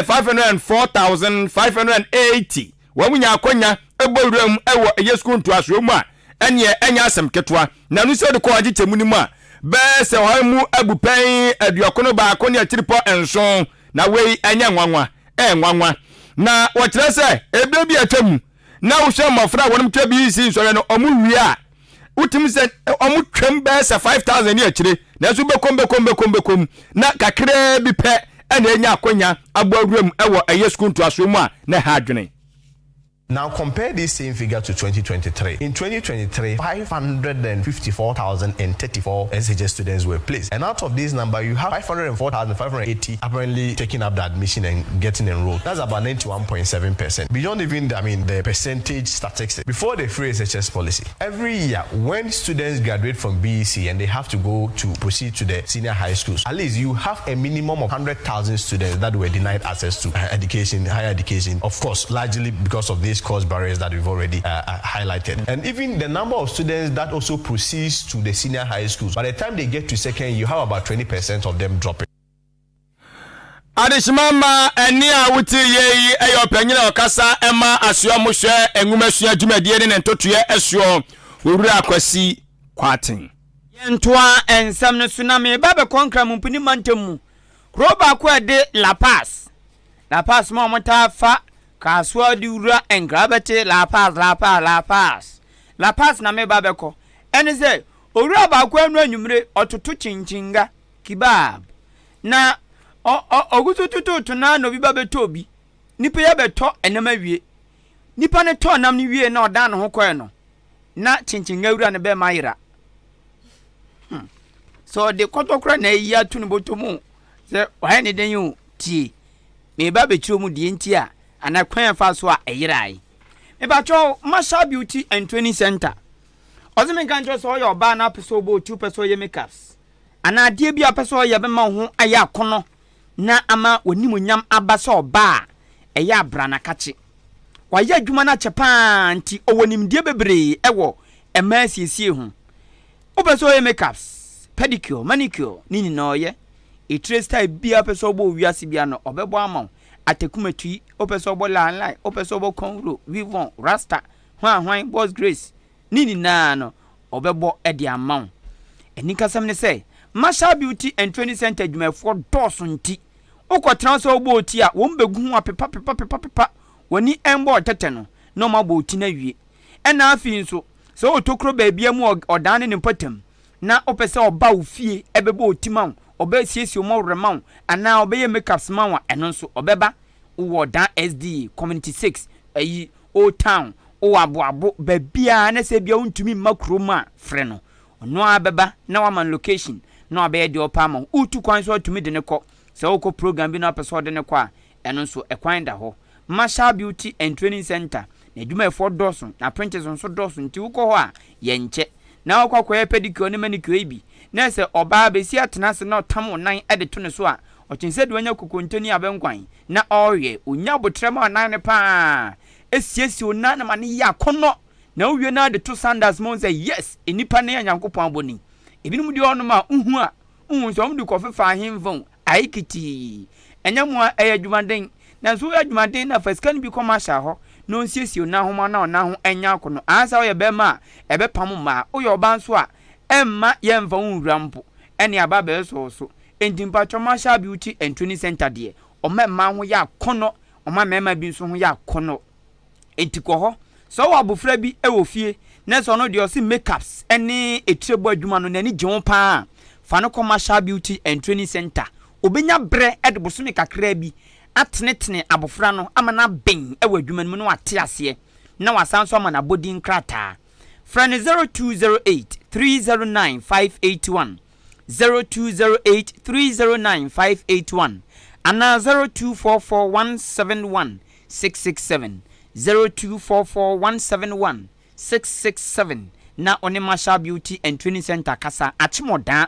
[SPEAKER 3] 504,580 wɔn nya akɔnya ɛbɔ wura mu ɛwɔ ɛyɛ sukuu ntoasoɔ mu a ɛneɛ ɛnyɛ asɛm ketewa na no sɛ de kɔ agye kyɛmu no mu a bɛɛ sɛ ɔha mu abupɛn 91.7. Na wei ɛnyɛ nwanwa, ɛyɛ nwanwa na wɔkyerɛ sɛ ebire bi atwa mu na wohwɛ mmɔfra a wɔn twa BECE nsɔhwɛ no ɔmo wie a wotumi sɛ ɔmo twam bɛyɛ sɛ 5,000 ne akyire nanso bɛkɔm bɛkɔm bɛkɔm bɛkɔm na kakraa bi pɛ ɛna enya akɔnya abɔ awura mu ɛwɔ ɛyɛ sukuu ntoasoɔ mu a na ɛha adwene.
[SPEAKER 6] Now compare this same figure to 2023. In 2023, 554,034 SHS students were placed. And out of this number, you have 504,580 apparently taking up the admission and getting enrolled. That's about 91.7%. Beyond even, I mean, the percentage statistics. Before the free SHS policy, every year when students graduate from BECE and they have to go to proceed to the senior high schools, at least you have a minimum of 100,000 students that were denied access to education, higher education. Of course, largely because of these cost barriers that we've already highlighted. And even the number of students that also proceeds to the senior high schools, by the time they get to second, you have about 20% of them dropping.
[SPEAKER 3] Adehyema ma ɛne a wote yɛ yi ɛyɛ ɔpanyin a ɔkasa ɛma asoa mohwɛ nwoma dwumadie ne ne ntotoeɛ ɛsoɔ Owura Akwasi Kwarteng.
[SPEAKER 1] Yɛntoa nsɛm no so na meba bɛkɔ Nkramompini mantam mu kuro baako a ɛde Lapaz. Lapaz ma ɔmo fa kaasoa de wura Nkra bɛte Lapaz, Lapaz, Lapaz, Lapaz na meba bɛkɔ. Ɛne sɛ owura baako anu anwummere ɔtoto kyinkyiga kebab na ɔgu so tototo na na obi ba bɛtɔ obi nipa yɛ bɛtɔ ɛnam awie. Nipa no tɔ nam no wie na ɔdan ne ho kɔɛ no na kyinkyiga wura no bɛrima ayera. Sɛ ɔde kɔtɔkora na ayi ato ne bɔtɔ mu sɛ ɔyɛ ne den o tie meba bɛkyerɛ mu deɛ nti a anaa kwan fa so a ɛyerae. Mebatwɛ Marshal Beauty and Training Center ɔsɛ menka nkyerɛ sɛ ɔyɛ ɔbaa na apɛ sɛ ɔbɔ otu pɛ sɛ ɔyɛ makeups anaa adeɛ bi a pɛ sɛ ɔyɛ bɛma wo ho ayɛ akɔnɔ na ama w'animonyam aba sɛ ɔbaa a ɛyɛ abranakakye wayɛ adwuma no akyɛ paa nti ɔwɔ nimdeɛ bebree ɛwɔ mmaa asiesie ho. Wopɛ sɛ ɔyɛ makeups, pedicure, manicure ne nyinaa ɔyɛ etire style biara pɛ sɛ ɔbɔ owiase bia no ɔbɛbɔ ama wo. Atakumatui wopɛ sɛ ɔbɔ line line, wopɛ sɛ ɔbɔ cornrow, weave-on, rasta, hwan hwan, boss grace ne nyinaa no ɔbɛbɔ ɛde ama wo. Anikasɛm ne sɛ Marshal Beauty and Training Center adwumayɛfoɔ dɔɔso nti wokɔtena sɛ wobɔ oti a wɔn bɛgu ho apepa pepa pepa pepa w'ani ɛnbɔ ɔtɛtɛ no na ɔmo abɔ oti no awie. Ɛna afei nso sɛ wotokuro baabia mu ɔdan ne ne mpɔtam na wopɛ sɛ ɔba wo fie ɛbɛbɔ oti ma wo, ɔbɛsiesie wo mɔwerɛ ma wo anaa ɔbɛyɛ makeups ma wo a ɛno nso ɔbɛba. Wowɔ Dan SDA Community 6 ayi Old Town, wowɔ Aboabo baabiara na sɛ bia wontumi mma kurom a frɛ no. Ɔno ara bɛba na wama no location na wabɛyɛ deɛ ɔpɛ ama wo. Woretu kwan nso a wotumi de no kɔ. Sɛ worekɔ program bi na wopɛ sɛ ɔde no kɔ a, ɛno nso ɛkwan da hɔ. Marshall Beauty and Training Centre, n'adwumayɛfoɔ dɔɔso, n'apprentices nso dɔɔso nti wokɔ hɔ a, yɛnkyɛ. Na wokɔ akɔyɛ pedicure ne manicure yi bi, na sɛ ɔbaa bɛsi atena ase na ɔtam wo nan de to ne so a, ɔkyɛn sɛ deɛ wanya kokonte ne abɛnkwan na ɔreyɛ. Ɔnya aboterɛ ma ɔnan no pa ara, siesie wo nan no ma no yɛ akɔnnɔ, na wowie no ara de to sandals ma wohu sɛ yes, nnipa nan a Nyankopɔn abɔ ni. Ebinom deɛ wɔnom a, wohu a, wohu sɛ wɔde kɔfefa ahemfa o, Ae kitii. Ɛnyɛ mo a, ɛyɛ adwumaden. Nanso woyɛ adwumaden na fa sika no bi kɔ Marshall hɔ na onsiesie wo nan ho ma na wo nan ho nyɛ akɔnnɔ. Ansa woyɛ barima a, ɛbɛpam mmaa. Woyɛ ɔbaa nso a, ɛmma yɛmfa wo nwura mpo. Ɛne aba abɛsɔ wo so. Enti mpakyɛw Marshall Beauty and Training Center deɛ, ɔma mmaa ho yɛ akɔnnɔ, ɔma mmarima bi nso ho yɛ akɔnnɔ. Enti kɔ hɔ. Sɛ wowɔ abofra bi wɔ fie na sɛ ɔno deɛ ɔse makeups ne etire bɔ adwuma no n'ani gye ho paa a, fa no kɔ Marshall Beauty and Training Centre. Obenya berɛ de bosome kakraa bi atenetene abofra no ama no aben wɔ adwuma no mu na wate aseɛ na wasan nso ama no abɔdin krataa. Frɛ no 0208 309 581, 0208 309 581 anaa 0244 171 667, 0244 171 667 na ɔne Marshall Beauty and Training Centre kasa. Akyem Ɔdaa,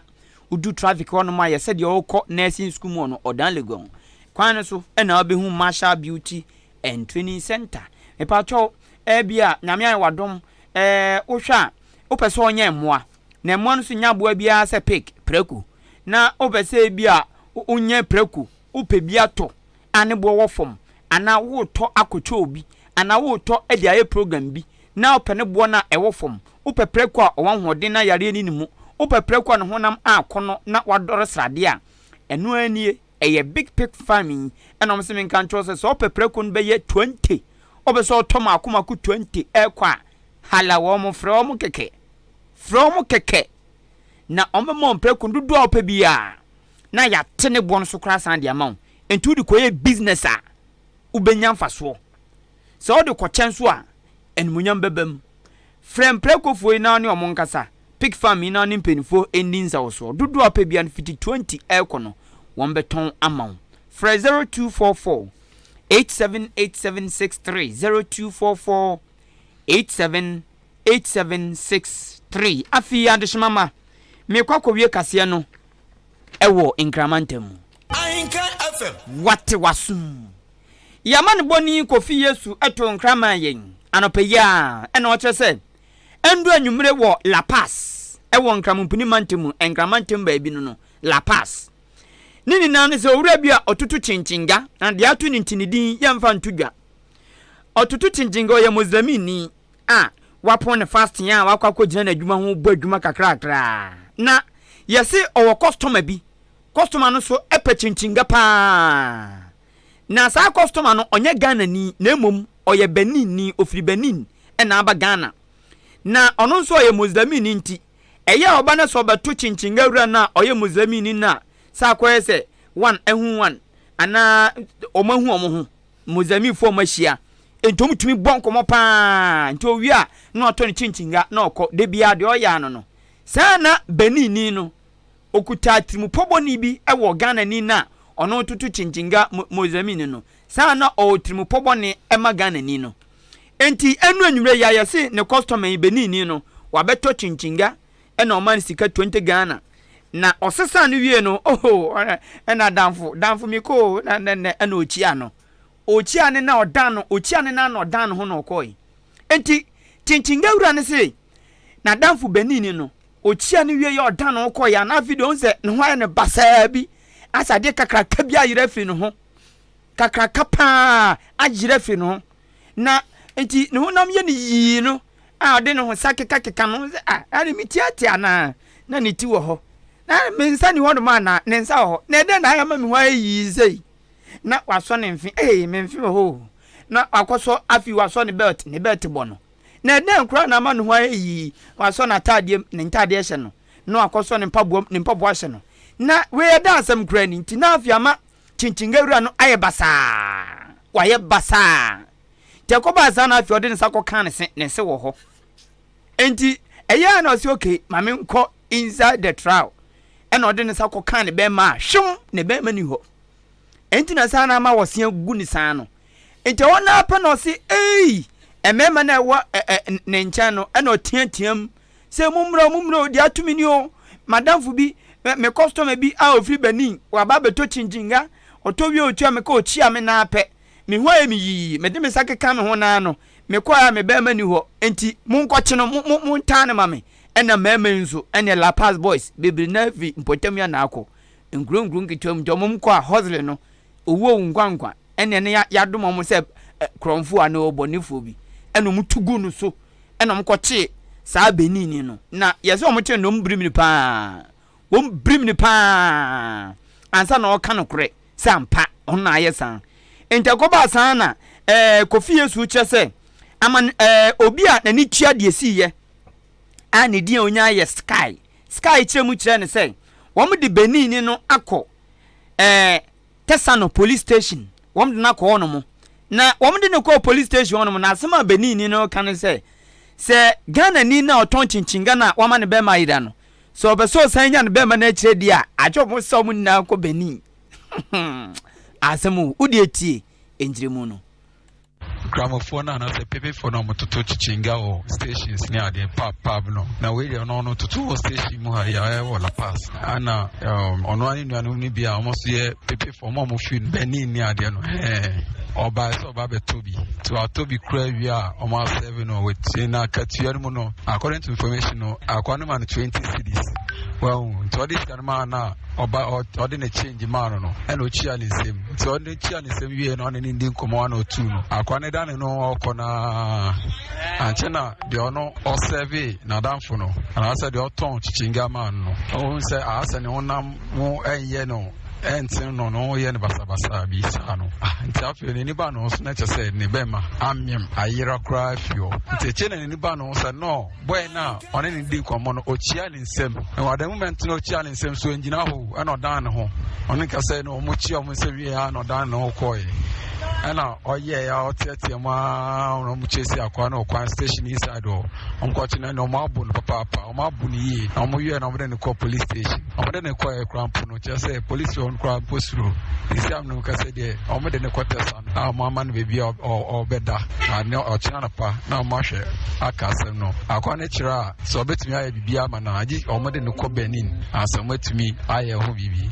[SPEAKER 1] wodu traffic hɔ nom a yɛ sɛdeɛ wokɔ nursing school mu hɔ no, Ɔdaa Legon kwan no so na wobɛhu Marshall Beauty and Training Centre. Mepakyɛw, ɛbia Nyame ayɛ w'adom, ɛɛ wohwɛ a wopɛ sɛ ɔnyɛ mmoa, na mmoa no nso nyɛ aboa biara sɛ pig, prako, na wopɛ sɛ ebia wonyɛ prako, wopɛ bi atɔ a ne boɔ wɔ fam, anaa woretɔ akɔkyɛ obi, anaa woretɔ de ayɛ program bi na wopɛ ne boɔ no a ɛwɔ fam, wopɛ prako a ɔwɔ ahoɔden na yareɛ nni ne mu, wopɛ prako a ne honam akɔnnɔ na wadɔre sradeɛ a, ɛno ara nie, ɛyɛ Big Pig Farm yi ɛna wɔn se menka nkyerɛ wo sɛ, sɛ wopɛ prako no bɛyɛ 20, wopɛ sɛ wotɔ mako mako 20 ɛrekɔ a, hala wɔn, frɛ wɔn kɛkɛ, frɛ wɔn kɛkɛ, na wɔbɛma wo mprako dodoɔ a wopɛ biara. na yɛate ne boɔ no so koraa san de ama wo. Nti wode kɔyɛ business a, wobɛnya mfasoɔ. Sɛ wode kɔkyɛ nso a, animuonyam bɛba mu. Frɛ mprakofoɔ yi na wo ne wɔn nkasa, pig farm yi na wo ne mpanimfoɔ nni nsawɔsoɔ. Dodoɔ a wopɛ biara no, fiti 20 rekɔ no, wɔbɛtɔn ama wo. Frɛ 0244 878763, 0244 878763. Afei adehyema ma mekɔ akɔwie kaseɛ no. wɔ Nkraman ntam mu.
[SPEAKER 7] Ahenkan FM.
[SPEAKER 1] Wate w'asom. Y'amanebɔni Kofi Yesu too nkra maa yɛn anɔpa yi ara na ɔkyerɛ sɛ ɛndu anwummere wɔ La Paz wɔ Nkramompini mantam mu, Nkran mantam baabi no no, La Paz. Ne nyinaa ne sɛ owura bi a ɔtoto kyenkyenga, na deɛ ato ne nti ne din yɛmfa nto dwa. Ɔtoto kyenkyenga, ɔyɛ Muslimini. a wapɔn ne fasting a wakɔ akɔgyina n'adwuma ho bɔ adwuma kakrakra na yɛse ɔwɔ customer bi, customer no so pɛ kyinkyinnga paa na saa customer no ɔnyɛ Ghanani na mmom ɔyɛ Beninni, ɔfiri Benin na aba Ghana na ɔno nso ɔyɛ Muslimini nti ɛyɛ a ɔba no sɛ ɔbɛto kyinkyinnga wura no a ɔyɛ Muslimini no a sɛ akɔyɛ sɛ one ahu one anaa wɔn ahu wɔn ho. Mozambiquefoɔ a wɔahyia nti wɔtumi bɔ nkɔmmɔ paa nti owie a na watɔ ne kyinkyinnga na ɔkɔ da biara deɛ ɔyɛ ano no saa na Beninni no ɔkuta atirimu bɔne bi wɔ Ghanani no a ɔno toto kyinkyinnga Mozambique no saa na ɔwɔ tirimu bɔne ma Ghanani no nti ɛnu anwummerɛ yi a yɛse ne customer yi Beninni no wabɛtɔ kyinkyinnga ɛna ɔma no sika 20 Ghana na ɔsesa no wie no oho ɛna danfo danfo mi ko na na na ɛna ɔkyia no ɔkyia ne na ɔdan no ɔkyia ne na na ɔdan no ho na ɔkɔe nti kyinkyin wura no se na danfo benini no ɔkyia no wie yɛ ɔdan no ho kɔe ana afei deɛ ɔhu sɛ ne ho ayɛ no basaa bi asɛ adeɛ kakraka bi ayerɛ afiri ne ho kakraka paa ayerɛ afiri ne ho na nti ne honam yɛ no yii no a ɔde ne ho sa kekakeka no sɛ ah ɛne me ti ate anaa na ne ti wɔ hɔ na me nsa ni hɔnom anaa ne nsa wɔ hɔ na ɛdɛn na ayɛ ma me ho ayɛ yii sei na wasɔ ne mfe ee me mfe wɔ hɔ na wakɔsɔ afi wasɔ ne belt ne belt bɔ no na ɛdɛn koraa na ama ne ho ayɛ yii wasɔ n'ataadeɛ ne ntaadeɛ hyɛ no na wakɔsɔ ne mpaboa ne mpaboa hyɛ no na wei ɛda asɛm koraa ni nti na afi ama kyinkyinnga no ayɛ basaa wayɛ basaa Nti ɛkɔbaa saa na afei ɔde ne nsa kɔkaa ne se, ne se wɔ hɔ. Enti Ɛyɛ a na ɔse okay ma me nkɔ inside the trial ɛna ɔde ne nsa kɔ kaa ne bɛrima a hwem ne bɛrima ni hɔ. Ɛnti na saa na ama wɔse agu ne saa no. Nti ɛhɔ naa pɛ na ɔse ei mmarima no a ɛwɔ ɛ ɛ ne nkyɛn no ɛna ɔteateam sɛ mommra o mommra o deɛ ato me ni o madamfo bi me me customer bi a ɔfiri Benin waba abɛtɔ kyinkyinnga ɔtɔ wie ɔtua me ka ɔkyia me naa pɛ me ho ayɛ me yii mede me nsa keka me ho naa no mekɔɛ a me bɛrima ni hɔ nti monkɔkye no mo mo montaa no ma me ɛna mmarima yi nso ɛne La Paz boys bebree naa firi mpɔtam ya na akɔ nkuro nkuro nketewa mu nti ɔmo kɔ a hustle no Owuo wu nkwa nkwa ɛne ɛne yadom wɔn sɛ korɔnfoɔ anaa ɔbɔnefoɔ bi ɛna wɔn tu gu no so ɛna wɔn kɔkye saa benini no na yɛsɛ wɔn kye no wɔn birim no paa wɔn birim no paa ansa na ɔka no korɛ sɛ ampa ɔno na ayɛ saa nti ɛkɔbaa saa na ɛɛ Kofi Yesu kyerɛ sɛ ama ɛɛ obi a n'ani tua deɛ si yɛ a ne din a onya yɛ Sky Sky kyerɛ mu kyerɛ no sɛ wɔn de benini no akɔ ɛɛ Tesano police station, wɔn de no akɔ hɔnom. Na wɔn de no kɔɔ police station hɔnom na asɛm a Benin ni no ka ne sɛ, sɛ Ghana ni no a ɔtɔn kyinkyin Ghana a wama ne bɛrima ayera no, sɛ ɔpɛ sɛ ɔsan nya ne bɛrima no akyire deɛ a, agye wɔn sɛ wɔn nyinaa kɔ Benin. Asɛm o, wo deɛ tie nkyerɛmu no.
[SPEAKER 8] Nkramofoɔ no anaasɛ pepefoɔ no a wɔtoto kyikyinga wɔ stations ne adeɛ pub pub no na wei deɛ ɔno ɔno toto wɔ station mu ha yi a ɛwɔ La Paz ana um, ɔno ane nuanom no bi a wɔn nso yɛ pepefoɔ wɔn a wɔfiri Benin ne adeɛ no ɛɛ ɔbaa sɛ ɔba abɛtɔ bi nti watɔ bi kura wie a wɔn asɛve no wɔtie na akatua no mu no according to information no akwa no ma no 20 cedis wɔn nti ɔde sika no maa no a ɔba ɔde ne change maa no no ɛna ɔkyia ne nsam nti ɔde kyia ne nsam wie na ɔne ne di nkɔmmɔ ana ɔtuu no akoa ne da ne no ɔkɔ no ankyɛ na deɛ ɔno ɔsɛve n'adamfo no anaasɛ deɛ ɔtɔn kyikyinga maa no no ɔhu sɛ aasɛ ne honam ho ɛnyɛ no ɛnten no no yɛ no basabasa bi saa no ah, nti afei n'ani ba no so na kyɛ sɛ ne bɛma amem ayera koraa fi hɔ nti akyire na n'ani ba no sɛ no bɔɛ no a ɔne ne di nkɔmmɔ no ɔkyia ne nsam. Na wɔ the moment na ɔkyia ne nsam so ɛngyina hɔ ɛna ɔdan ne ho. Ɔno nka sɛ na wɔn kyia wɔn nsam wie a na ɔdan ne ho kɔɛ. Ɛna ɔyɛɛ a ɔteɛteɛ mu ara na wɔn kyɛ si akoa no ɔkwan station inside hɔ. Wɔn kɔkye no ɛna wɔn abo no papaapa. Wɔn abo no yie. Na wɔn wie na wɔn de no kɔ police station. Wɔn de no kɔɛ koraa mpo no kyerɛ sɛ police wɔn koraa mpo suro. Sisi am no kasa deɛ wɔn de no kɔ tɛsa no a wɔn ama no baabi a ɔbɛda. Na ne ɔkyena anɔpa na wɔn ahwɛ aka asɛm no. Akoa no kyerɛ a Sɛ ɔbɛtumi ayɛ biribi ama no a, gye wɔde no kɔ Benin ansa wɔatumi ayɛ ho biribi.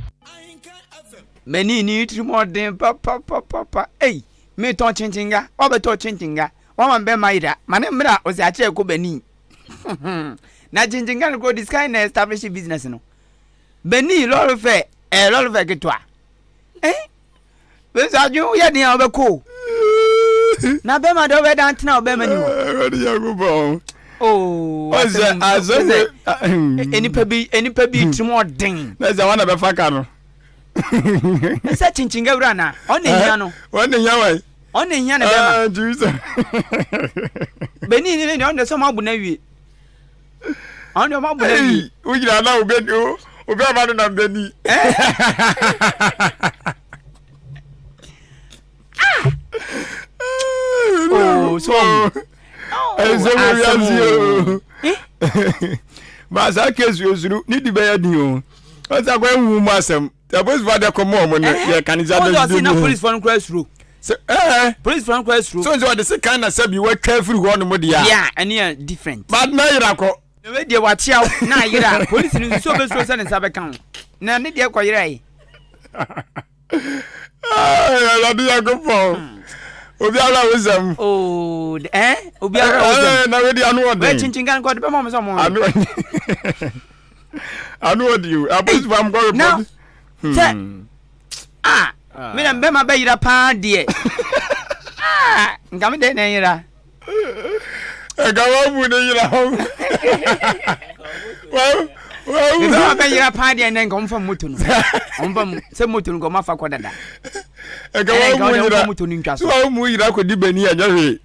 [SPEAKER 1] Benin ni tirim ɔden papapapapa ei metɔn kyenkyenga wabɛtɔ kyenkyenga wama bɛma yera ma ne mmra ɔsɛ akyerɛ kɔ Benin na kyenkyenga no kɔ ɔde sika na establish business no Benin lɔre fɛ ɛɛ lɔre fɛ ketewa eh bɛsɛ adwene woyɛ den a wobɛkɔ o na bɛma deɛ wobɛda ntena wo bɛma ni hɔ
[SPEAKER 3] Awurade Nyankopɔn.
[SPEAKER 1] Oh,
[SPEAKER 3] Ɔsɛ
[SPEAKER 1] asɛm
[SPEAKER 3] asɛm
[SPEAKER 1] nipa bi nipa bi tirim ɔden
[SPEAKER 3] na sɛ wɔn na bɛfa ka no.
[SPEAKER 1] sɛ kyinkyin gawura na ɔna ehia no
[SPEAKER 3] Wɔn na ehia wɔn.
[SPEAKER 1] ɔna ehia ne bɛma
[SPEAKER 3] Ah, Jesus.
[SPEAKER 1] bɛni ni ne deɛ ɔna sɛ ɔmo abo na wie ɔno deɛ ɔmo abo na wie
[SPEAKER 3] Wogyina na obi obi ama no nam bɛni.
[SPEAKER 1] Oh, so
[SPEAKER 3] ɛsɛ wɔ wiase o ba saa case yɛ osuru ne di bɛyɛ den o ɔsɛ akɔ ehu mu asɛm sɛ polisifoɔ adɛ kɔ mu ɔmo no yɛ kanisa
[SPEAKER 1] dɛ bi mu na polisifoɔ no kura suro
[SPEAKER 3] sɛ ɛɛ
[SPEAKER 1] polisifoɔ no kura suro
[SPEAKER 3] so nso ɔde se kan na sɛbi wɔatwa afiri hɔ nom deɛ
[SPEAKER 1] a yeah ɛne yɛ different
[SPEAKER 3] but na yera kɔ
[SPEAKER 1] Na wei deɛ wakyea wo na ayera polisi no nso sɛ ɔbɛsuro sɛ ne nsa bɛka wo na ne deɛ kɔyera yi.
[SPEAKER 3] Awurade Nyankopɔn hmm. obi ara wo sɛm.
[SPEAKER 1] Oo eh obi ara wo sɛm.
[SPEAKER 3] Eh, na wei deɛ ano ɔden.
[SPEAKER 1] Wei kyinkyin kan kɔ de bɛma ɔmo sɛ ɔmo.
[SPEAKER 3] Ano ano ɔden o apolisi fam kɔ report.
[SPEAKER 1] Na sɛ ah me na mbɛma bɛyera paa deɛ ah nka me deɛ na ɛyera.
[SPEAKER 3] ɛka wabu ne yera ho
[SPEAKER 1] bɛma bɛyera paa deɛ nɛ nka ɔmfa moto no ɔmfa sɛ moto no nka ɔmafa kɔ dada
[SPEAKER 3] ɛka wabu yera
[SPEAKER 1] moto no ntwa so
[SPEAKER 3] wabu yera kɔdi bani ɛnyɛ hwee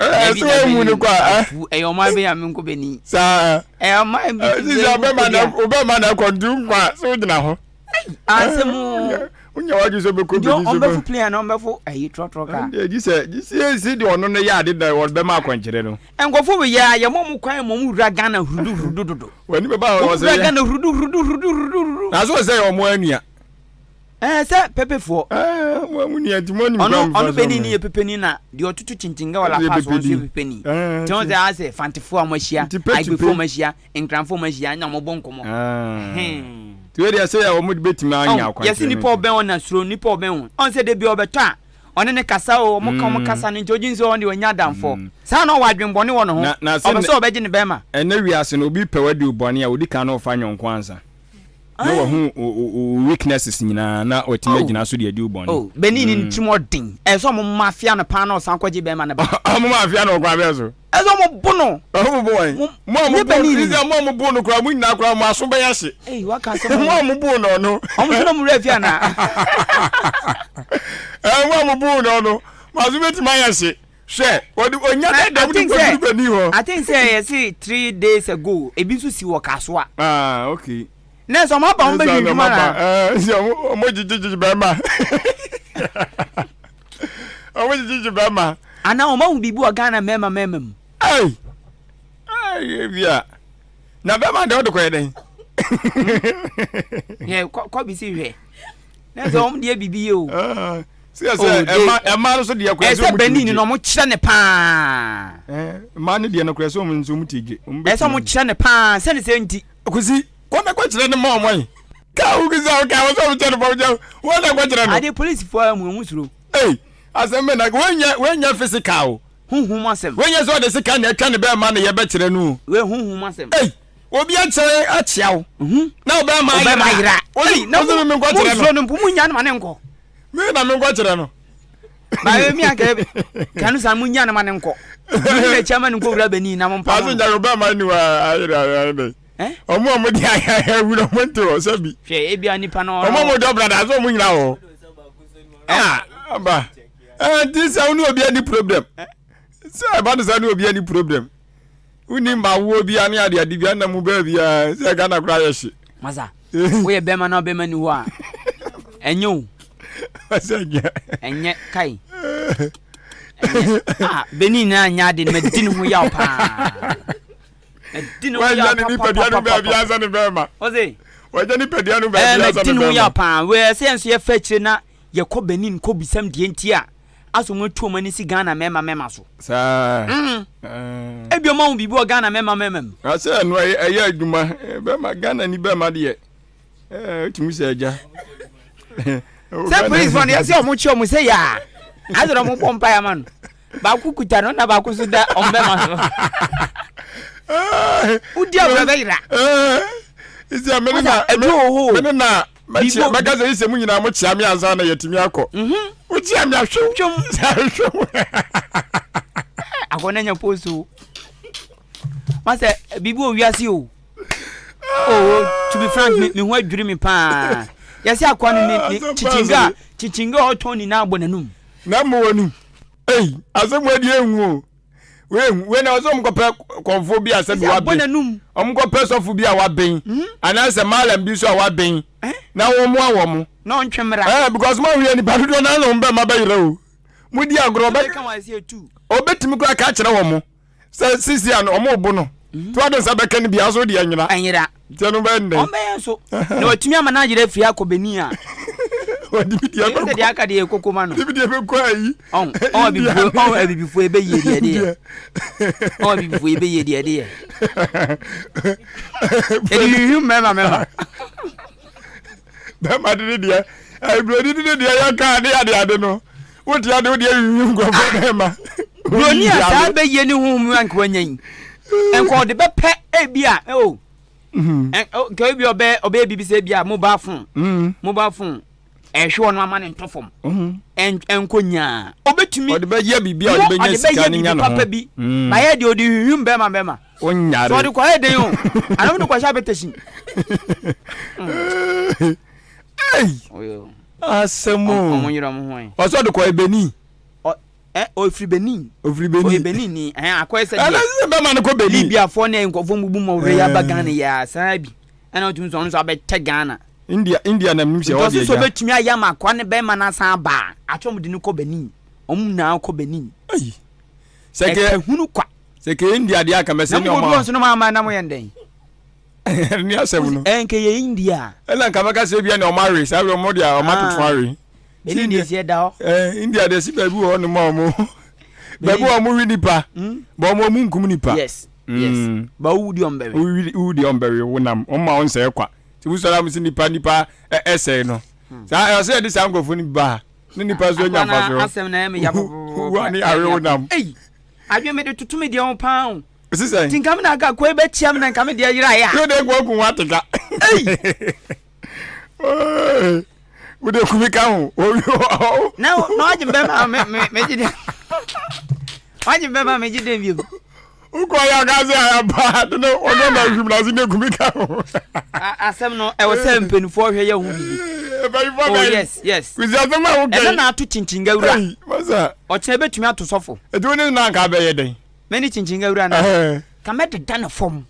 [SPEAKER 3] ɛsɛ wamu no kɔ a
[SPEAKER 1] ɛyɛ ɔman bɛyɛ a menkɔ bani
[SPEAKER 3] saa
[SPEAKER 1] ɛyɛ ɔman bi
[SPEAKER 3] sisi abɛma na ɔbɛma na ɛkɔ ntu nkwa so wogyina hɔ
[SPEAKER 1] asɛm
[SPEAKER 3] wode Wonya w'adwene sɛ wobɛkɔ
[SPEAKER 1] Nti
[SPEAKER 3] Benin so
[SPEAKER 1] ɔmbɛfo plane anaa ɔmbɛfo ayi trɔtrɔ kaa?
[SPEAKER 3] Ɛndeɛ gye sɛ gye sɛ yɛsi deɛ ɔno no yɛ ade da ɔbɛma akwankyerɛ no.
[SPEAKER 1] Nkurɔfoɔ wei yɛ a yɛma ɔmo kwan ma ɔmo wura Ghana hurudu hurudu dodo.
[SPEAKER 3] W'ani bɛba hɔ
[SPEAKER 1] Ɔmo
[SPEAKER 3] ɔsɛ
[SPEAKER 1] wura
[SPEAKER 3] yɛ.
[SPEAKER 1] Ghana hurudu hurudu hurudu hurudu hurudu.
[SPEAKER 3] Na so ɔsɛ yɛ ɔmo anua.
[SPEAKER 1] Ɛɛ sɛ pepefoɔ.
[SPEAKER 3] Ɛɛ mo mo nua nti mo anim
[SPEAKER 1] Ɔno
[SPEAKER 3] kwan
[SPEAKER 1] ɔno
[SPEAKER 3] fa so
[SPEAKER 1] Benin ni
[SPEAKER 3] ɔmo.
[SPEAKER 1] yɛ pepeni na deɛ ɔtoto kyinkyin wɔ La
[SPEAKER 3] Ɔno yɛ
[SPEAKER 1] Paz wɔn nso yɛ
[SPEAKER 3] pepeni.
[SPEAKER 1] pepeni.
[SPEAKER 3] Ɛɛ
[SPEAKER 1] Nti wɔn
[SPEAKER 3] nti
[SPEAKER 1] sɛ asɛ Fantefoɔ a wɔn ahyia,
[SPEAKER 3] nti pe to
[SPEAKER 1] Agbefoɔ
[SPEAKER 3] pe.
[SPEAKER 1] a wɔn ahyia, Nkranfoɔ a wɔn ahyia na wɔn bɔ nkɔmɔ.
[SPEAKER 3] Ah.
[SPEAKER 1] Hɛn.
[SPEAKER 3] Nti wei deɛ sɛ yɛ wɔn bɛtumi anya
[SPEAKER 1] Ɔn
[SPEAKER 3] akwankyerɛ
[SPEAKER 1] yɛsi
[SPEAKER 3] no
[SPEAKER 1] nipa
[SPEAKER 3] nti.
[SPEAKER 1] ɔbɛn wɔn na suro nipa ɔbɛn wɔn. Ɔn sɛ de bi ɔbɛtɔ a ɔne ne kasa o ɔmo ka ɔmo kasa no nti ogye sɛ ɔno deɛ ɔnya adamfoɔ. Saa na ɔwɔ adwenbɔne wɔ ne ho.
[SPEAKER 3] Na na sɛ
[SPEAKER 1] Ɔpɛ sɛ ɔbɛgye ne bɛrima.
[SPEAKER 3] ɛnɛ wiase no obi pɛ wadi wo bɔne a odi kan na ɔfa nyɔnko ansa. Na wahu wo wo weaknesses nyinaa na watumi agyina so de adi wo bɔne.
[SPEAKER 1] Oh, Benin ne tirim ɔden. Ɛsɛ sɛ ɔmo ma afia no paa na ɔsan kɔgye bɛrima no ba.
[SPEAKER 3] Ɔmo ma afia no ɔkwan bɛn so?
[SPEAKER 1] Ɛsɛ ɔmo bo no.
[SPEAKER 3] Ɔmo bo wɔn.
[SPEAKER 1] Mo
[SPEAKER 3] Mo a mo
[SPEAKER 1] nye
[SPEAKER 3] bo
[SPEAKER 1] Benin ni.
[SPEAKER 3] Sisi mo a mo bo no koraa mo nyinaa koraa mo aso bɛyɛ hye.
[SPEAKER 1] Ei, waka asɛm
[SPEAKER 3] Mo a mo bo no no.
[SPEAKER 1] Ɔmo so na ɔmo werɛ afi anaa?
[SPEAKER 3] Ɛɛ mo a mo bo no no mo aso bɛtumi ayɛ hye. Hwɛ, wɔde onya dɛ
[SPEAKER 1] I
[SPEAKER 3] dɛm de
[SPEAKER 1] think
[SPEAKER 3] kɔduru
[SPEAKER 1] sɛ
[SPEAKER 3] Benin hɔ.
[SPEAKER 1] I think sɛ yɛse 3 days ago ebi nso si wɔ Kasoa.
[SPEAKER 3] Ah, okay.
[SPEAKER 1] Na sɛ ɔmo aba ɔmo bɛhwɛ
[SPEAKER 3] Ɛsɛ
[SPEAKER 1] adwuma na.
[SPEAKER 3] ɔmo aba. Ɛɛ, sɛ ɔmo ɔmo gyegyegye bɛrima. Ɔmo gyegyegye bɛrima.
[SPEAKER 1] Anaa ɔmo ahu biribi wɔ Ghana mmarima mmarima mu.
[SPEAKER 3] Ɛy, ɛy, ebi a. Na bɛrima deɛ ɔde kɔyɛ dɛn?
[SPEAKER 1] Hwɛ kɔ kɔ bi si hwɛ. Na sɛ ɔmo deɛ biribi yɛ o.
[SPEAKER 3] Ah, sɛ sɛ ɛma ɛma no so deɛ kora sɛ
[SPEAKER 1] Ɛsɛ
[SPEAKER 3] ɔmo tumi
[SPEAKER 1] Benin
[SPEAKER 3] gye.
[SPEAKER 1] no ɔmo kyerɛ ne paa.
[SPEAKER 3] Ɛɛ, mmaa no deɛ no kora sɛ ɔmo nso ɔmo ti gye. Ɔmo
[SPEAKER 1] Ɛsɛ ɔmo
[SPEAKER 3] bɛtumi.
[SPEAKER 1] kyerɛ ne paa sɛne sɛ nti.
[SPEAKER 3] Kusi, kɔ na kɔkyerɛ ne ma ɔmo yi. Kaa wo kisa wo kaa wɔ sɛ ɔmo kyerɛ ne fam kyerɛ wɔn na kɔkyerɛ no.
[SPEAKER 1] Adeɛ polisifoɔ a mu ɔmo suro.
[SPEAKER 3] Ei, asɛm bɛ na wɔnyɛ wɔnyɛ physical o.
[SPEAKER 1] Huhum asɛm.
[SPEAKER 3] Wɔnyɛ sɛ ɔde sika na ɛtwa ne bɛrima na yɛbɛkyerɛ no o.
[SPEAKER 1] Wei huhum asɛm.
[SPEAKER 3] Ei, obi akyerɛ akyea wo. Na ɔbɛrima
[SPEAKER 1] Ɔbɛrima ayera.
[SPEAKER 3] Ei, na mo me nkɔkyerɛ
[SPEAKER 1] Mo
[SPEAKER 3] no.
[SPEAKER 1] nsuro no mpo mo nya no ma ne nkɔ.
[SPEAKER 3] Me na me nkɔkyerɛ no.
[SPEAKER 1] Baabi mi anka kanu sa mo nya no ma ne nkɔ. Mo nyina akyi ama ne nkɔ wura Benin na mo mpa
[SPEAKER 3] Ase
[SPEAKER 1] mo.
[SPEAKER 3] nya ɔbɛrima ni wa ayera ayera dɛ.
[SPEAKER 1] Eh?
[SPEAKER 3] Ɔmo a ɔmo de ayɛ awura ɔmo nte hɔ sɛ bi.
[SPEAKER 1] Hwɛ ebia nipa no
[SPEAKER 3] Ɔmo a ɔmo dɔ brada sɛ ɔmo nyina wɔ. Ah, aba. Eh, nti sɛ wo ne obi ani problem. Sɛ ɛba no sɛ ne obi ani problem. Wonni mma woɔ bia ne ade ade bia na mu baa bia sɛ Ghana koraa yɛ hye.
[SPEAKER 1] Masa, woyɛ bɛrima na ɔbɛrima ni hɔ a, ɛnyɛ o.
[SPEAKER 3] Sɛ nyɛ.
[SPEAKER 1] Ɛnyɛ kai. Ɛnyɛ. Ah, Benin na anyɛ ade no madi ne ho yaw paa. Madi ne ho yaw
[SPEAKER 3] Wagya ne nipadua no baabi
[SPEAKER 1] papapapapa.
[SPEAKER 3] ansa ne bɛrima.
[SPEAKER 1] Ɔse.
[SPEAKER 3] Wagya nipadua no
[SPEAKER 1] Ɛɛ
[SPEAKER 3] baabi ansa
[SPEAKER 1] madi
[SPEAKER 3] ne
[SPEAKER 1] ne ho yaw
[SPEAKER 3] bɛrima.
[SPEAKER 1] paa. Wei ɛsɛ yɛn nso yɛfa akyire na yɛkɔ Benin kɔ bisam deɛ nti a asɛ wɔn atu wɔn ani si Ghana mmarima mmarima so.
[SPEAKER 3] Saa.
[SPEAKER 1] Ebi ɔmo ahu biribi wɔ Ghana mmarima mmarima mu.
[SPEAKER 3] Asɛ ɛno ɛyɛ ɛyɛ adwuma bɛrima Ghana ni bɛrima deɛ ɛɛ otumi sɛ agya.
[SPEAKER 1] Sɛ police fɔ no yɛsɛ ɔmo kye ɔmo sɛ yaa asɛ ɔmo bɔ mpaeɛ ama no baako kuta no na baako so da ɔmo bɛma so. Wodi agorɔ bɛyera.
[SPEAKER 3] Isi a mene na
[SPEAKER 1] Ɛdu wɔ hɔ o.
[SPEAKER 3] mene na mɛkyia mɛka sɛ isɛ mu nyinaa mo kyia me ansa na yɛtumi akɔ. Wokyia me ahwɛm.
[SPEAKER 1] Twom.
[SPEAKER 3] Ahwɛm.
[SPEAKER 1] Akɔ na nya post o. Masɛ biribi wɔ wiase o. Oh, to be frank, me me ho adwiri me paa. Yɛsɛ akɔ no ne ne chichinga chichinga a ɔtɔn nyinaa bɔ n'anum.
[SPEAKER 3] Na mo wɔ num. Ei, asɛm wɔ adi ehu o. Wei wei na ɔsɛ ɔmo kɔpɛ kɔnfo bi a sɛ bi
[SPEAKER 1] Yɛsɛ abɔ
[SPEAKER 3] waben.
[SPEAKER 1] n'anum.
[SPEAKER 3] Ɔmo kɔpɛ sɔfo bi a waben. Anaasɛ malam bi nso a waben. Na wɔn mo a wɔn.
[SPEAKER 1] Na ɔntwe mmra.
[SPEAKER 3] Ɛɛ because mo ahwɛ nipa dodoɔ naa na wɔn bɛma bɛyerɛ o. Mo di agorɔ ɔbɛ
[SPEAKER 1] Bɛka wɔn ase etu.
[SPEAKER 3] ɔbɛtumi kura ka kyerɛ wɔn sɛ sisi a ɔmo bo no. Tí wɔde nsa bɛka no bi aso deɛ nyina.
[SPEAKER 1] Ɛnyera.
[SPEAKER 3] Nti ɛno bɛyɛ nnɛ.
[SPEAKER 1] Wɔn bɛyɛ nso. Na watumi ama n'ayerɛ afiri akɔ Benin a.
[SPEAKER 3] Wɔde bi deɛ
[SPEAKER 1] Ɛsɛ
[SPEAKER 3] bɛkɔ.
[SPEAKER 1] deɛ aka deɛ koko ma no.
[SPEAKER 3] Wɔde bi deɛ bɛkɔ ayi.
[SPEAKER 1] Ɔn ɔn abibifoɔ ɔn abibifoɔ ebe yie deɛ deɛ. Ɔn abibifoɔ ebe yie deɛ deɛ. Yɛde hwehwɛ mmarima mmarima.
[SPEAKER 3] Bɛrima de ne deɛ ɛburoni de ne deɛ yɛ kaa ne ade ade no wote ade wodeɛ hwehwɛ nkurɔfoɔ bɛrima.
[SPEAKER 1] Buroni a saa bɛyie ne honhom mu anka wanya yi. Nka ɔde bɛpɛ ebi a o. Nka ebi ɔbɛ ɔbɛyɛ biribi sɛ ebi a mobile phone. Mobile phone ɛhwɛ ɔno ama ne ntɔ fam. Ɛnkɔ nyaa. Ɔbɛtumi.
[SPEAKER 3] Ɔde bɛyɛ biribi a ɔde bɛnya sika ne nya ne ho.
[SPEAKER 1] Ɔde bɛyɛ biribi papa bi. Bayɛ deɛ ɔde hwehwɛ bɛrima bɛrima.
[SPEAKER 3] Onyare.
[SPEAKER 1] Sɛ ɔde kɔyɛ den o. Anam de kɔhyɛ abɛtɛsi.
[SPEAKER 3] Ei! Asɛm o.
[SPEAKER 1] Ɔmo nyerɛ ɔmo ho ɛ.
[SPEAKER 3] Ɔsɛ ɔde kɔyɛ Benin.
[SPEAKER 1] Ɛ ɔfiri Benin.
[SPEAKER 3] Ofiri Benin.
[SPEAKER 1] Ɔyɛ Benin ni. Ɛhɛn akɔyɛ sɛ
[SPEAKER 3] Ɛna
[SPEAKER 1] deɛ.
[SPEAKER 3] sɛ bɛma no kɔ Benin.
[SPEAKER 1] Libyafoɔ ne nkurɔfoɔ mubu ma wɔyɛ aba Ghana yɛ a saa bi. Ɛna ɔtumi sɛ ɔno nso abɛtɛ Ghana.
[SPEAKER 3] India India na menim sɛ
[SPEAKER 1] Nti
[SPEAKER 3] ɛhɔ
[SPEAKER 1] ɔse
[SPEAKER 3] deɛ
[SPEAKER 1] sɛ
[SPEAKER 3] gya.
[SPEAKER 1] ɔbɛtumi ayɛ ama akoa ne bɛrima no asan aba a, atwe ɔmo de no kɔ Benin. Ɔmo nyinaa kɔ Benin.
[SPEAKER 3] Ayi. Sɛ kɛ
[SPEAKER 1] Ɛka hunu kwa.
[SPEAKER 3] sɛ kɛ India deɛ aka mɛsɛ
[SPEAKER 1] Na
[SPEAKER 3] ne
[SPEAKER 1] mo
[SPEAKER 3] ɔmo
[SPEAKER 1] kɔdu hɔ nso no mo ama na mo yɛ ndɛn?
[SPEAKER 3] ne asɛm no.
[SPEAKER 1] Ɛɛ nka yɛ India.
[SPEAKER 3] Ɛna nka mɛka sɛ ebia na ɔmo awe saa bere ɔmo deɛ ɔmo atoto
[SPEAKER 1] Ah.
[SPEAKER 3] awe.
[SPEAKER 1] Benin deɛ si ɛda hɔ.
[SPEAKER 3] Ɛɛ India deɛ si baabi wɔ hɔ nom a ɔmo baabi wɔ ɔmo we nipa.
[SPEAKER 1] Hmm?
[SPEAKER 3] Bɔ ɔmo ɔmo nkum nipa.
[SPEAKER 1] Yes. Yes. Ba wowu deɛ ɔmo bɛwe.
[SPEAKER 3] Wowu deɛ ɔmo bɛwe wo nam ɔmo ma ɔnsɛɛ kwa. Ti wusɔre a mo si nipa nipa ɛsɛe no. Saa ɛwɔ sɛ yɛde saa nkurɔfoɔ no ba ha ne nipa nso anya
[SPEAKER 1] Akwa na
[SPEAKER 3] mfasoɔ.
[SPEAKER 1] asɛm na ɛyɛ me ya pɔpɔpɔpɔ.
[SPEAKER 3] Wo ne awe wo nam.
[SPEAKER 1] Ei, adwene mede toto me deɛ ho paa o.
[SPEAKER 3] Sisan.
[SPEAKER 1] Ti nka me na aka koi bɛkyia me na nka me deɛ yera yɛ a.
[SPEAKER 3] Yóò de kò kun wa teka. Ei. Wo de kumi ka ho.
[SPEAKER 1] Na na wagye bɛma me me me gye deɛ. Wagye bɛma me gye deɛ bio.
[SPEAKER 3] Wokɔ yɛ aka sɛ ayaba de no ɔno na hwim na se ne kumi ka ho.
[SPEAKER 1] Asɛm no ɛwɔ sɛ mpanimfoɔ hwɛ yɛ ho biribi.
[SPEAKER 3] Mpanimfoɔ
[SPEAKER 1] Oh
[SPEAKER 3] bɛn.
[SPEAKER 1] yes yes.
[SPEAKER 3] Kwesi asɛm a wokɛ.
[SPEAKER 1] Ɛno na ato kyinkyin wura.
[SPEAKER 3] Masa.
[SPEAKER 1] Ɔkyena ebetumi ato sɔfo.
[SPEAKER 3] Eti wo ne no anka abɛyɛ dɛn?
[SPEAKER 1] Me ne kyinkyin wura no. Ka mɛdeda ne fam.